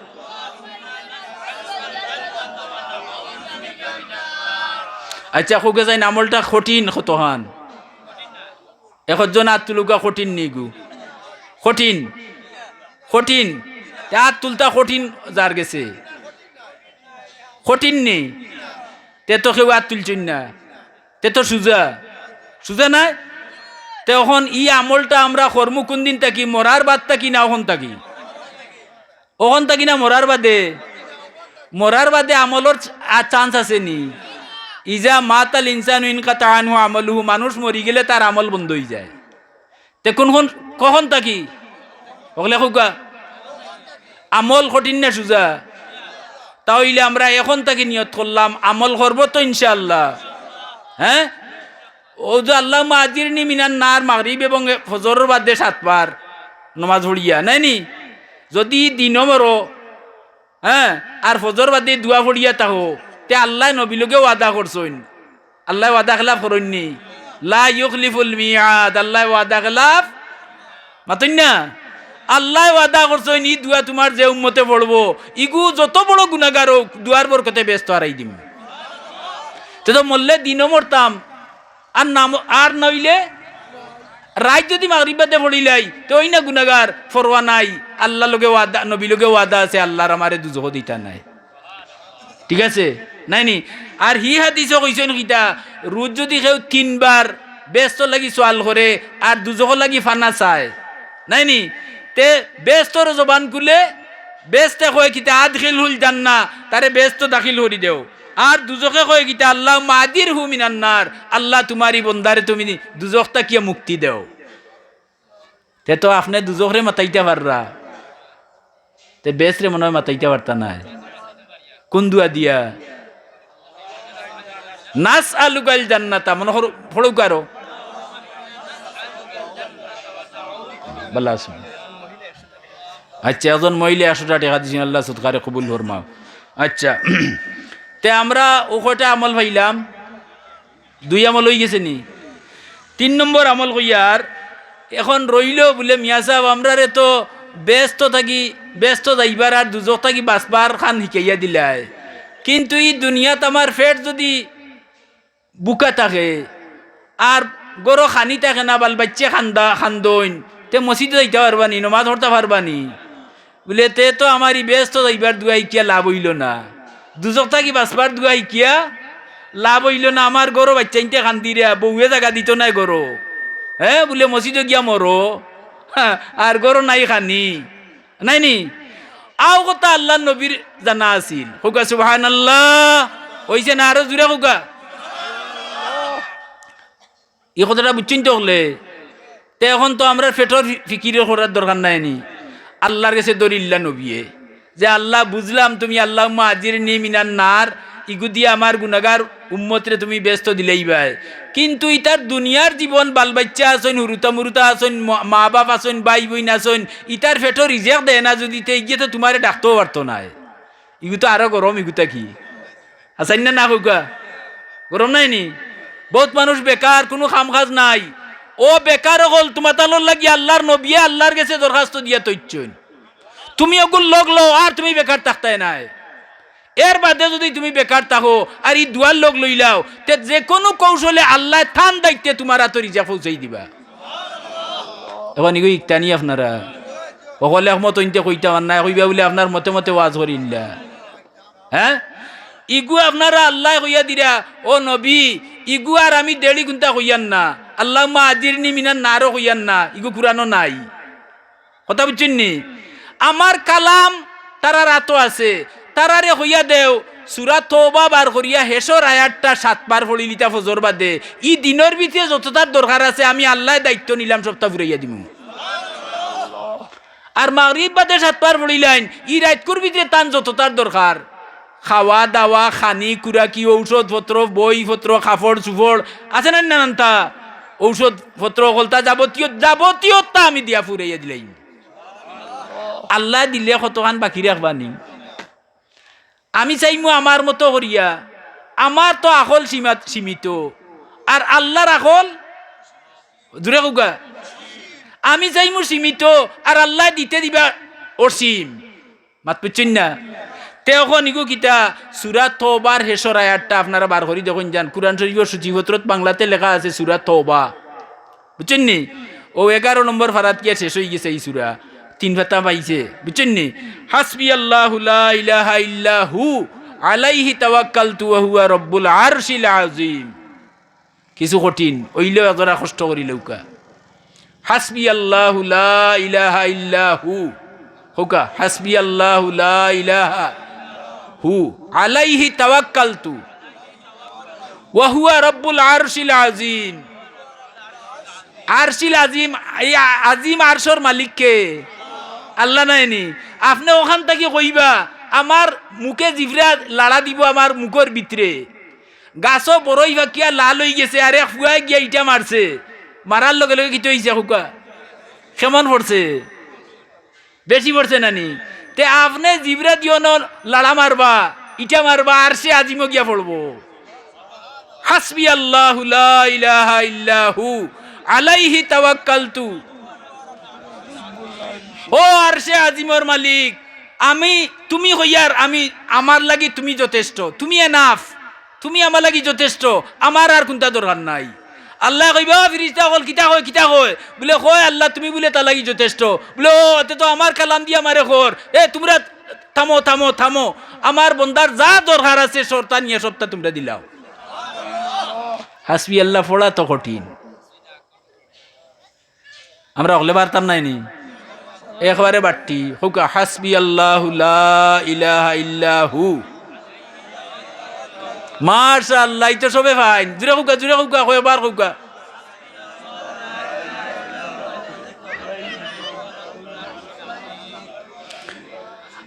আচ্ছা, কউক্কা চাইন, আমলটা কঠিন কতখান? একজন আত তুলউক্কা, কঠিন নি গু? কঠিন, কঠিন। তে আত তুলতা কঠিন যার গেছে। কঠিন নি? তে তো কেউ আত তুলছইন না। তে তো সুজা, সুজা নায়? তে অখন ই আমলটা আমরা করমু কুনদিন থাকি? মরার বাদ থাকি না অখন থাকি? অখন থাকি না মরার বাদে? মরার বাদে আমলর চ-, আ, chance আছে নি? ইজা মাতাল ইনসানু ইনকাতা আনহু আমালুহু, মানুষ মরি গেলে তার আমল বন্ধ অইযায়। তে কুন কুন, কখন থাকি? অকলে কউক্কা। আমল কঠিন না সুজা? তা অইলে আমরা এখন থাকি নিয়ত করলাম, আমল করবো তো ইনশাআল্লাহ। হ্যাঁ, অউ যে আল্লাহুম্মা আজিরনি মিনান নার, মাগরিব এবং ফজরর বাদে সাতবার নমাজ পড়িয়া, নায় নি? যদি দিনো মরো, হ্যাঁ, আর ফজর বাদে দোয়া পড়িয়া থাকো, তে আল্লায় নবীর লগে ওয়াদা করছইন। আল্লায় ওয়াদা খেলাফ করইন নি? লা ইউখলিফুল মিআদ, আল্লায় ওয়াদা খেলাফ, মাতইন না? আল্লায় ওয়াদা করছইন, ই দোয়া তুমার যে উম্মতে পড়বো, ইগু যত বড় গুনাগার অউক, দোয়ার বরকতে বেহেস্তো হারাই দিমু। তে তো মরলে দিনো মরতাম, আর না ম-, আর নাইলে রাইত যদি মাগরিব বাদে পড়িলাই, তে অই না গুনাগার, পরোয়া নাই, আল্লার লগে ওয়াদা, নবীর লগে ওয়াদা আছে, আল্লার আমারে দুজখো দিতা নায়। ঠিক আছে? নায় নি? আর হি হাদিসো কইছইন কিতা, রুজ যদি কেউ তিনবার বেহেস্তর লাগি সওয়াল করে আর দুজখর লাগি ফানা চায়, নায় নি? তে বেহেস্তর জবান খুলে, বেহেস্তে কয় কিতা, "আদখিলহুল জান্নাহ", তারে বেহেস্তো দাখিল করি দেও। আর দুজখে কয় কিতা, "আল্লাহুম্মা আজিরহু মিনান নার", আল্লাহ তুমার ই বন্দারে তুমি দুজখ থাকিয়া মুক্তি দেও। তে তো আপনে দুজখরে মাতাইতা পাররা, তে বেহেস্তরে মনে অয় মাতাইতা পারতা নায়। কুন দোয়া দিয়া? নাসআলুকাল জান্নাতা, মনো করো, পড়উক্কা আরো। ভালা আছো? আচ্ছা, একজন মহিলায় একশোটা টেকা দিছইন, আল্লাহ সদকারে কবুল ফরমাও। আচ্ছা, তে আমরা অউ কয়টা আমল পাইলাম। দুই আমল অইগেছে নি? তিন নম্বর আমল কইয়ার, এখন রইলো বুলে, "মিয়া সাব, আমরারে তো বেহেস্তো থাকি, বেহেস্তো যাইবার আর দুজখ থাকি বাঁচবার খান হিকাইয়া দিলায়, কিন্তু ই দুনিয়াত আমার পেট যদি ভুকা থাকে, আর ঘরো খানি থাকে না, বাল-বাইচ্চা কান্দা, কান্দইন, তে মসজিদো যাইতা পারবা নি, নমাজ পড়তা পারবা নি?" বুলে, "তে তো আমার ই বেহেস্তো যাইবার দোয়া হিকিয়া লাভ অইলো না, দুজখ থাকি বাঁচবার দোয়া হিকিয়া লাভ অইলো না, আমার ঘরো বাইচ্চাইন্তে কান্দিরা, বউয়ে জাগা দিতো নায় ঘরো, হ্যাঁ, বুলে মসজিদো গিয়া মরো, হ্যাঁ, আর ঘরো নাই খানি।" নায় নি? অউ কথা আল্লার নবীর জানা আছিল। কউক্কা সুবহানাল্লাহ। অইছে না? আরো জুরে কউক্কা। ই কথাটা বুঝছইন তো অকলে? তে এখন তো আমরার পেটর ফি-, ফিকির করার দরকার নাই নি? আল্লার গেছে ধরিল্লা নবিয়ে যে, "আল্লাহ, বুঝলাম তুমি আল্লাহুম্মা আজিরনি মিনান নার, ইগু দিয়া আমার গুনাগার উম্মতরে তুমি বেহেস্তো দিলাইবায়, কিন্তু ইতার দুনিয়ার জীবন, বাল-বাইচ্চা আছইন, হুরুতা-মুরুতা আছইন, ম-, মা-বাপ আছইন, ভাই-বইন আছইন, ইতার পেটো রিজেক দেয় না যদি, তে ইগিয়ে তো তুমারে ডাকতেও পারতো নায়।" ইগু তো আরো গরম, ইগু থাকি। হাছাইন না, না কউক্কা? গরম নায় নি? বউত মানুষ বেকার, কুনু কাম-কাজ নাই। অউ বেকার অকল তুমাতানর লাগি আল্লার নবিয়ে আল্লার গেছে দরখাস্ত দিয়া থইছইন। তুমি অগুর লগ লও, আর তুমি বেকার থাকতায় নায়। এর বাদে যদি তুমি বেকার থাকো আর ই দোয়ার লগ লইলাও, তে যেকুনু কৌশলে আল্লায় তান দায়িত্বে তুমার আতো রিজেক পৌঁছাই দিবা। এখন ইগু ইকতানি আপনারা। অকলে একমত অইনতে কইতা পাররা না, কইবা বুলে আপনার মতে মতে ওয়াজ করিল্লা। হ্যাঁ? ইগু আপনারা আল্লায় কইয়া দিরা, ও নবী, ইগু আর আমি দেড়ি গুন্তা কইয়ার না, আল্লাহুম্মা আজিরনি মিনান নারও কইয়ার না, ইগু কুরআনো নাই। কথা বুঝছইন নি? আমার কালাম তারার আতো আছে, তারারে কইয়া দেও, সূরা তওবা বার করিয়া হেশর আয়াতটা সাতবার পড়িলিতা ফজর বাদে। ই দিনর ভিতরে যততার দরকার আছে, আমি আল্লায় দায়িত্ব নিলাম, সবটা ফুরাইয়া দিমু। আর মাগরিব বাদে সাতবার পড়িলাইন, ই রাইতকুর ভিতরে তান যততার দরকার, খাওয়া দাওয়া, খানি, কুরাকি, ঔষধপত্র, বইপত্র, কাপড় চুপড়, আছে না নানানতা ঔষধপত্র, হকলতা যাবতীয়, যাবতীয়তা আমি দিয়া ফুরাইয়া দিলাইমু। আল্লায় দিলে কতখান বাকি রাখবা নি? আমি চাইমু আমার মতো করিয়া, আমার তো আকল সীমা-, সীমিত, আর আল্লার আকল, জুরে কউক্কা, আমি চাইমু সীমিত, আর আল্লায় দিতে দিবা অসীম। মাত বুঝছইন না? তে অখন ইগু কিতা, সূরা তওবার হেশর আয়াতটা আপনারা বার করি দেখইন যান, কুরআন শরীফর সূচিপত্রত বাংলাতে লেখা আছে সূরা তওবা। বুঝছইন নি? অউ এগারো নম্বর ফারাত গিয়া শেষ অইগেছে ই সূরা। তিন ফাতা পাইছে। বুঝছইন নি? হাসবি আল্লাহু লা ইলাহা ইল্লা হু, আলাইহি তাওয়াক্কালতু ওয়া হুয়া রব্বুল আরশিল আযীম। কিছু কঠিন, অইলেও এজরা কষ্ট করি লউক্কা। হাসবি আল্লাহু লা ইলাহা ইল্লা হু। কউক্কা, হাসবি আল্লাহু লা ইলাহা হু, আলাইহি তাওয়াক্কালতু ওয়া হুয়া রব্বুল আরশিল আযীম। আরশিল আযীম, এই আ-, আযীম আরশর মালিক কে? আল্লা নায়নি? আপনে অখান থাকি কইবা, আমার মুখে জিবরা লাড়া দিবো আমার মুখর ভিতরে। গাছো বড়ই ফাকিয়া লাল অইগেছে, আর এক ফুয়ায় গিয়া ইটা মারছে। মারার লগে লগে কিতা অইছে কউক্কা? কেমন পড়ছে? বেশি পড়ছে না নি? তে আপনে জিবরা দিও ন লাড়া মারবা, ইটা মারবা, আরশে আজিমো গিয়া পড়বো। হাসবি আল্লাহু লা ইলাহা ইল্লা হু, আলাইহি তাওয়াক্কালতু। ও আরশে আজিমর মালিক, আমি, তুমি কইয়ার, আমি, আমার লাগি তুমি যথেষ্ট, তুমি enough। তুমি আমার লাগি যথেষ্ট, আমার আর কুনতা দরকার নাই। আল্লায় কইবা, "ও ফিরিস্তা অকল, কিতা কয়, কিতা কয়?" বুলে, "কয় আল্লা, তুমি বুলে তার লাগি যথেষ্ট।" বুলে, "ও, এতে তো আমার কালাম দিয়া আমারে কর। এ, তুমরা থামো, থামো, থামো। আমার বন্দার যা দরকার আছে, সবতা নিয়া সবতা তুমরা দিলাও।" হাসবি আল্লা পড়া তো কঠিন। আমরা হকলে পারতাম নায় নি? একবারে বাট্টি। কউক্কা, হাসবি আল্লাহু লা ইলাহা ইল্লা হু। মাশাআল্লাহ, ইতা সবে পাইন। জুরে কউক্কা, জুরে কউক্কা, কয়বার কউক্কা।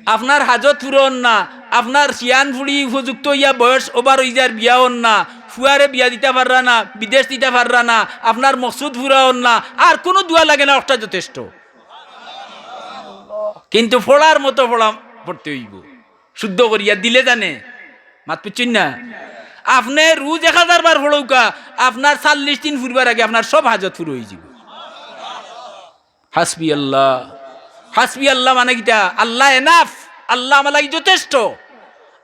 আপনার হাজত পুরা অর না, আপনার শিয়ান ফুড়ি উপযুক্ত অইয়া বয়স over অইযার বিয়া অর না, ফুয়ারে বিয়া দিতা পাররা না, বিদেশ দিতা পাররা না, আপনার মকসুদ পুরা অর না, আর কুনু দোয়া লাগে না, অকটা যথেষ্ট। কিন্তু পড়ার মতো পড়া পড়তে অইবো, শুদ্ধ করিয়া দিলে জানে। মাত বুঝছইন না? আপনে রুজ এক হাজার বার পড়উক্কা, আপনার চাল্লিশ দিন ফুরবার আগে আপনার সব হাজত পুরা অইযিবো। হাসবি আল্লাহ। হাসবি আল্লাহ মানে কিতা? আল্লাহ enough। আল্লাহ আমার লাগি যথেষ্ট।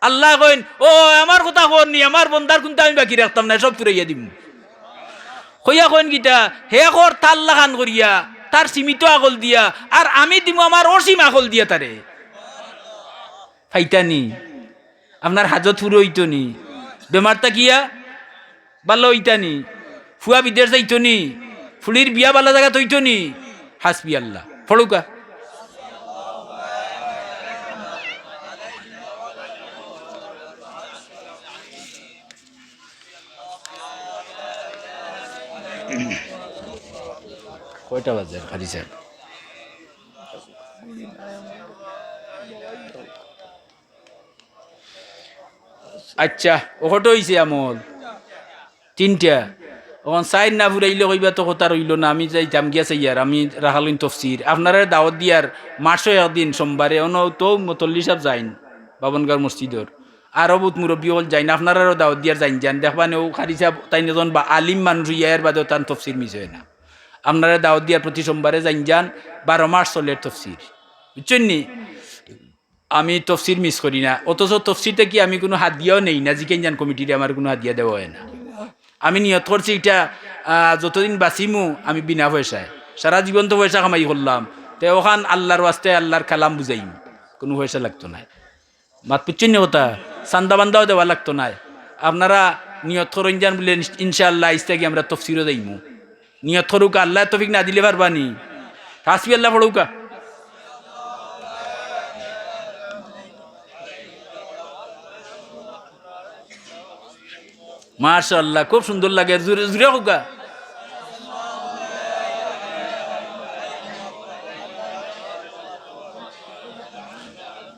আল্লায় কইন, "ও, আমার কথা কওর নি, আমার বন্দার কুনতা আমি বাকি রাখতাম নায়, সব পুরাইয়া দিমু।" কইয়া কইন কিতা? "হে কর তার লাখান করিয়া, তার সীমিত আকল দিয়া, আর আমি দিমু আমার অসীম আকল দিয়া তারে।" পাইতা নি? আপনার হাজত পুরা অইতো নি? বেমার থাকিয়া ভালা অইতা নি? ফুয়া বিদেশ যাইতো নি? ফুড়ির বিয়া ভালা জাগাত অইতো নি? হাসবি আল্লাহ। পড়উক্কা। কয়টা বাজে, কারি সাব? আইচ্ছা, অখটে অইছে আমল। তিনটা। অখন চাইর না ফুরাইলে কইবা তো কথা রইলো না, আমি যাইতাম গিয়া চাইয়ার, আমি রাখালইন তফসির। আপনারারে দাওয়াত দিয়ার মাসো একদিন সোমবারে, অনো তো মতল্লি সাব যাইন, বাবনগাঁওর মসজিদর। আরো বউত মুরব্বি অকল যাইন, আপনারারেও দাওয়াত দিয়ার যাইন যান। দেখবা নে, অউ কারি সাব তাইন এজন বা আলিম মানুষ অইয়া এর বাদেও তান তফসির মিস অয় না। আপনারারে দাওয়াত দিয়ার প্রতি সোমবারে যাইন যান, বারো মাস চলের তফসির। বুঝছইন নি? আমি তফসির মিস করি না, অথচ তফসির থাকি আমি কুনু হাদিয়াও নেই না, জিকাইন যান কমিটিরে, আমার কুনু হাদিয়া দেওয়া অয় না। আমি নিয়ত করছি ইটা, আহ, যতদিন বাঁচিমু আমি বিনা পয়সায়, সারা জীবন তো পয়সা কামাই করলাম, তে অখান আল্লার ওয়াস্তে আল্লার কালাম বুঝাইমু, কুনু পয়সা লাগতো নায়। মাত বুঝছইন নি কথা? চান্দা বান্দাও দেওয়া লাগতো নায়। আপনারা নিয়ত করইন যান বুলে, ইনশাআল্লাহ, আইজ থাকি আমরা তফসিরো যাইমু। নিয়ত করউক্কা, আল্লায় তৌফিক না দিলে পারবা নি? হাসবি আল্লাহ পড়উক্কা। মাশাআল্লাহ, খুব সুন্দর লাগে। জুরে, জুরে কউক্কা।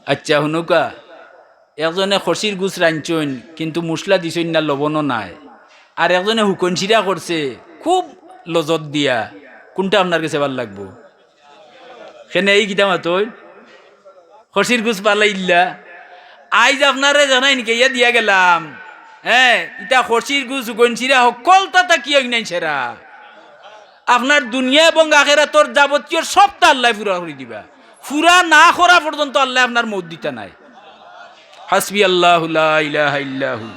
আচ্ছা, হুনউক্কা। একজনে খসির গুস রানছইন, কিন্তু মশলা দিছইন না, লবণও নাই। আর একজনে হুকন শিরা করছে, খুব লজত দিয়া। কুনটা আপনার গেছে ভালা লাগবো? কেনে এই কিতা মাতইন? খসির গুস ভালা ইলা। আইজ আপনারে জানাইন কে ইয়া দিয়া গেলাম। হ্যাঁ, ইতা খসির গুস, হুকন শিরা, হক্কলতা থাকি অইনাইন সেরা। আপনার দুনিয়া এবং আখেরাতর যাবতীয় সবতা আল্লায় পুরা করি দিবা। পুরা না করা পর্যন্ত আল্লায় আপনার মউত দিতা নায়। হাসবি আল্লাহু লা ইলাহা ইল্লাহু।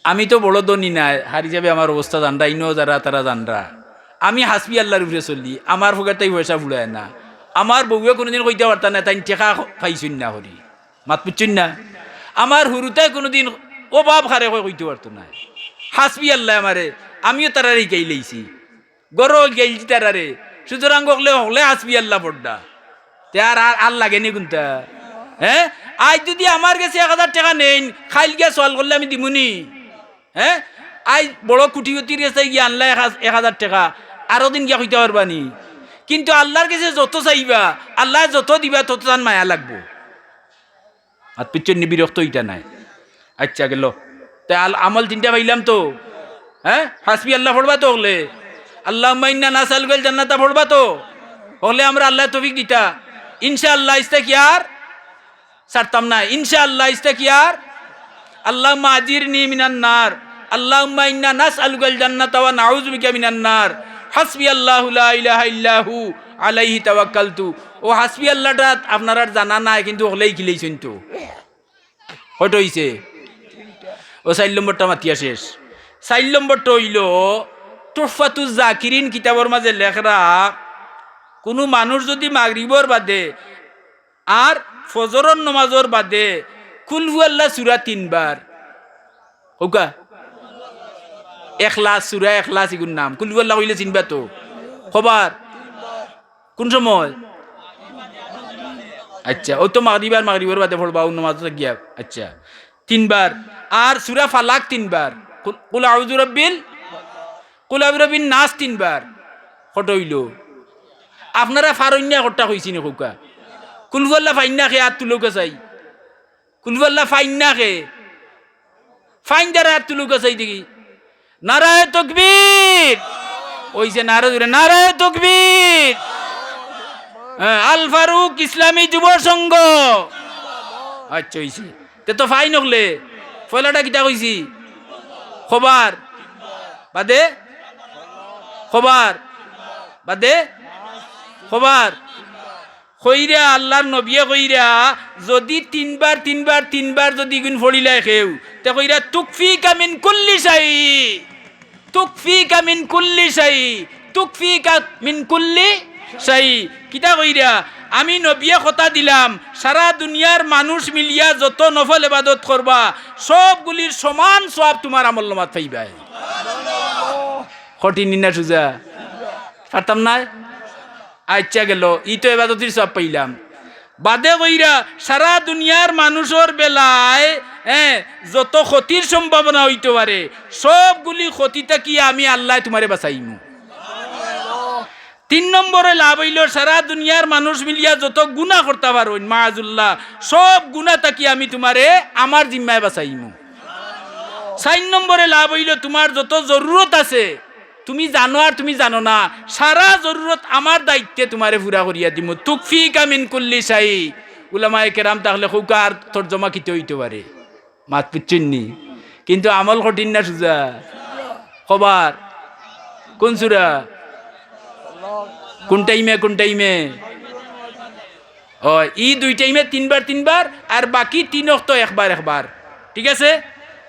আমি তো বড় ধনী নায়, হারি যাবে আমার অবস্থা জানরা, ইনো যারা তারা জানরা। আমি হাসবি আল্লাহর উপরে চলি, আমার পকেটে পয়সা ফুরায় না। আমার বউয়ে কোনোদিন কইতা পারতা না, তাইন টেকা পাইছইন না করি। মাত বুঝছইন না? আমার হুরুতায় কোনোদিন অভাব কারে কয় কইতা পারতো না। হাসবি আল্লায় আমারে, আমিও তারারে হিকাইলাইছি। গরো গেলছি তারারে। সুতরাং হকলে, হকলে হাসবি আল্লাহ পড়ডা। তে আর, আর, আর লাগেনি কুনটা? হ্যাঁ? আইজ যুদি আমার গেছে এক হাজার টেকা নেইন, কাইল গিয়া সওয়াল করলে আমি দিমুনি? হ্যাঁ? আইজ বড় কুটিপতির গেছে গিয়া আনলা এক হাজ-, এক হাজার টেকা, আরো দিন গিয়া কইতা পারবানি? কিন্তু আল্লাহর গেছে যত চাইবা, আল্লায় যত দিবা, তত তান মায়া লাগবো। আর পিছন নি বিরক্ত অইতা নায়। আচ্ছা, গেল। তে আল-, আমল তিনটা পাইলাম তো? হ্যাঁ? হাসবি আল্লাহ পড়বা তো হকলে? আল্লাহুম্মা ইন্না নাসআলুকাল জান্নাতা পড়বা তো? হকলে আমরারে আল্লায় তৌফিক দিতা। ইনশাআল্লাহ, ইস্তা কি আর ছাড়তাম না। ইনশাআল্লাহ, ইস্তা কি আর? আল্লাহুম্মা আজিরনি মিনান নার। আল্লাহুম্মা ইন্না নাসআলুকাল জান্নাতা ওয়া নাউযু বিকা মিনান নার। হাসবি আল্লাহু লা ইলাহা ইল্লা হু, আলাইহি তাওয়াক্কালতু। ও হাসবি আল্লাহটা আপনারার জানা নাই, কিন্তু হকলে হিকিলাইছইন তো। কয়টা অইছে? ও চাইর নম্বরটা মাতিয়া শেষ। চাইর নম্বরটা অইলো তুহফাতুজ জাকিরিন কিতাবর মাঝে লেখরা, কুনু মানুষ যুদি মাগরিবর বাদে আর ফজরর নমাজর বাদে কুল হু আল্লাহ সূরা তিনবার, কউক্কা, এখলাস, সূরা এখলাস ইগুর নাম। কুল হু আল্লাহ কইলে চিনবা তো? কয়বার? কুন সময়? আচ্ছা, অউ তো মাগরিব আর মাগরিবর বাদে পড়বা, অউ নমাজ তো গিয়া। আচ্ছা, তিনবার। আর সূরা ফালাক তিনবার। কুল, কুল আউযু রাব্বিল, কুল আউযু রাব্বিন নাস তিনবার। কয়টা অইলো? আপনারা পারইন না, কয়টা কইছি নি কউক্কা? কুল হু আল্লাহ পাইন না কে? আত তুলউক্কা চাই। কুল হু আল্লাহ পাইন না কে? পাইন যারা আত তুলউক্কা চাই দেখি। নারায়ে তাকবীর। অইছে নারা জুরে, নারায়ে তাকবীর। হ্যাঁ, আল ফারুক ইসলামী যুব সংঘ। আচ্ছা, অইছে। তে তো পাইন হকলে। পয়লাটা কিতা কইছি? কয়বার? বাদে? কয়বার? বাদে? কয়বার? কইরা, আল্লাহর নবিয়ে কইরা, যুদি তিনবার, তিনবার, তিনবার যুদি ইগুন পড়িলায় কেউ, তে কইরা তুকফিকা মিন কুল্লি শাই, তুকফিকা মিন কুল্লি শাই, তুকফিকা মিন কুল্লি শাই। কিতা কইরা? আমি নবিয়ে কথা দিলাম, সারা দুনিয়ার মানুষ মিলিয়া যত নফল ইবাদত করবা, সবগুলির সমান সওয়াব তুমার আমলনামাত পাইবায়। কঠিন নি না সুজা? পারতাম নায়? আচ্ছা গেল, ই তো এবাদতির সওয়াব পাইলাম। বাদে কইরা সারা দুনিয়ার মানুষর বেলায়, হ্যাঁ, যত ক্ষতির সম্ভাবনা অইতো পারে, সবগুলি ক্ষতি থাকি আমি আল্লায় তুমারে বাঁচাইমু। তিন নম্বরে লাভ অইলো, সারা দুনিয়ার মানুষ মিলিয়া যত গুনা করতা পারইন, মাআজুল্লাহ, সব গুনা থাকি আমি তুমারে আমার জিম্মায় বাঁচাইমু। চাইর নম্বরে লাভ অইলো, তুমার যত জরুরত আছে, তুমি জানো আর তুমি জানো না, সারা জরুরত আমার দায়িত্বে তুমারে পুরা করিয়া দিমু। তুকফিকা মিন কুল্লি শাই। উলামায়ে কেরাম থাকলে কউক্কা আর তর্জমা কিতা অইতো পারে? মাত বুঝছইন নি? কিন্তু আমল কঠিন না সুজা? কয়বার? কুন সূরা? কুন টাইমে, কুন টাইমে? ও, ই দুই টাইমে তিনবার তিনবার, আর বাকি তিন অক্ত একবার একবার। ঠিক আছে?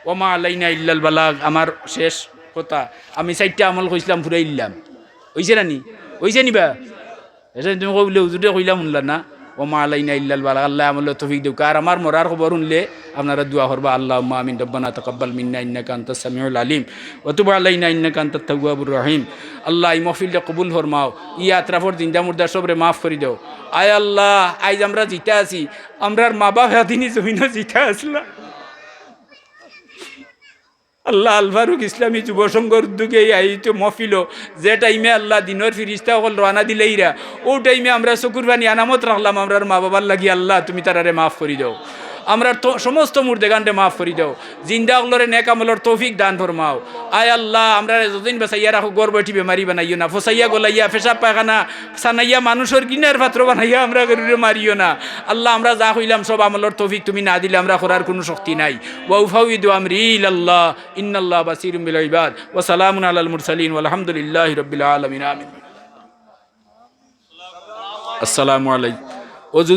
ওমা আলাইনা ইল্লাল বালাগ, আমার শেষ কথা। আমি চাইরটা আমল কইছলাম, পুরাইলাম। অইছে না নি? অইছে নি বা? এসে তুমি কইলে, "হুজুরে কইলাম হুনলা না?" ওমা আলাইনা ইল্লাল বালাগ। আল্লায় আমলর তৌফিক দেউক্কা। আর আমার মরার খবর হুনলে আপনারা দোয়া করবা, "আল্লাহুম্মা আমিন, রব্বানা তাকাব্বাল মিন্না ইন্নাকা আনতাস সামিউল আলিম, ওয়া তুব আলাইনা ইন্নাকা আনতাত তাওয়াবুর রহিম।" আল্লাহ, ই মহফিলটা কবুল ফরমাও। ই আতরাফর জিন্দা মুর্দা সবরে মাফ করি দেও। আয় আল্লাহ, আইজ আমরা জিতা আছি, আমরার মা-বাফ এদিনই জমিনো জিতা আছলা। আল্লাহ, আল ফারুক ইসলামী যুব সংঘর উদ্যোগে এই আয়োজিত মহফিলো যে টাইমে আল্লাহ দিনর ফিরিস্তা অকল রওয়ানা দিলাইরা, অউ টাইমে আমরা চকুর পানি আনামত রাখলাম আমরার মা বাবার লাগি। আল্লাহ, তুমি তারারে মাফ করি দেও, আমরার তো সমস্ত মুর্দেগানরে মাফ করি দেও, জিন্দা অকলরে নেক আমলর তৌফিক দান ফরমাও। আয় আল্লাহ, আমরারে যতদিন বাঁচাইয়া রাখো, ঘর বইটি বেমারি বানাইও না, ফসাইয়া গলাইয়া, পেশাব পায়খানা সানাইয়া, মানুষর ঘিনার পাত্র বানাইয়া আমরা কেউরে মারিও না। আল্লাহ, আমরা যা কইলাম সব আমলর তৌফিক তুমি না দিলে আমরা করার কুনু শক্তি নাই। ওয়া উফাউইদু আমরি ইলাল্লাহ, ইন্নাল্লাহ বাসিরুম বিল ইবাদ। ওয়া সালামুন আলাল মুরসালিন, ওয়ালহামদুলিল্লাহি রাব্বিল আলামিন। আমিন। আসসালামু আলাইকুম। অজু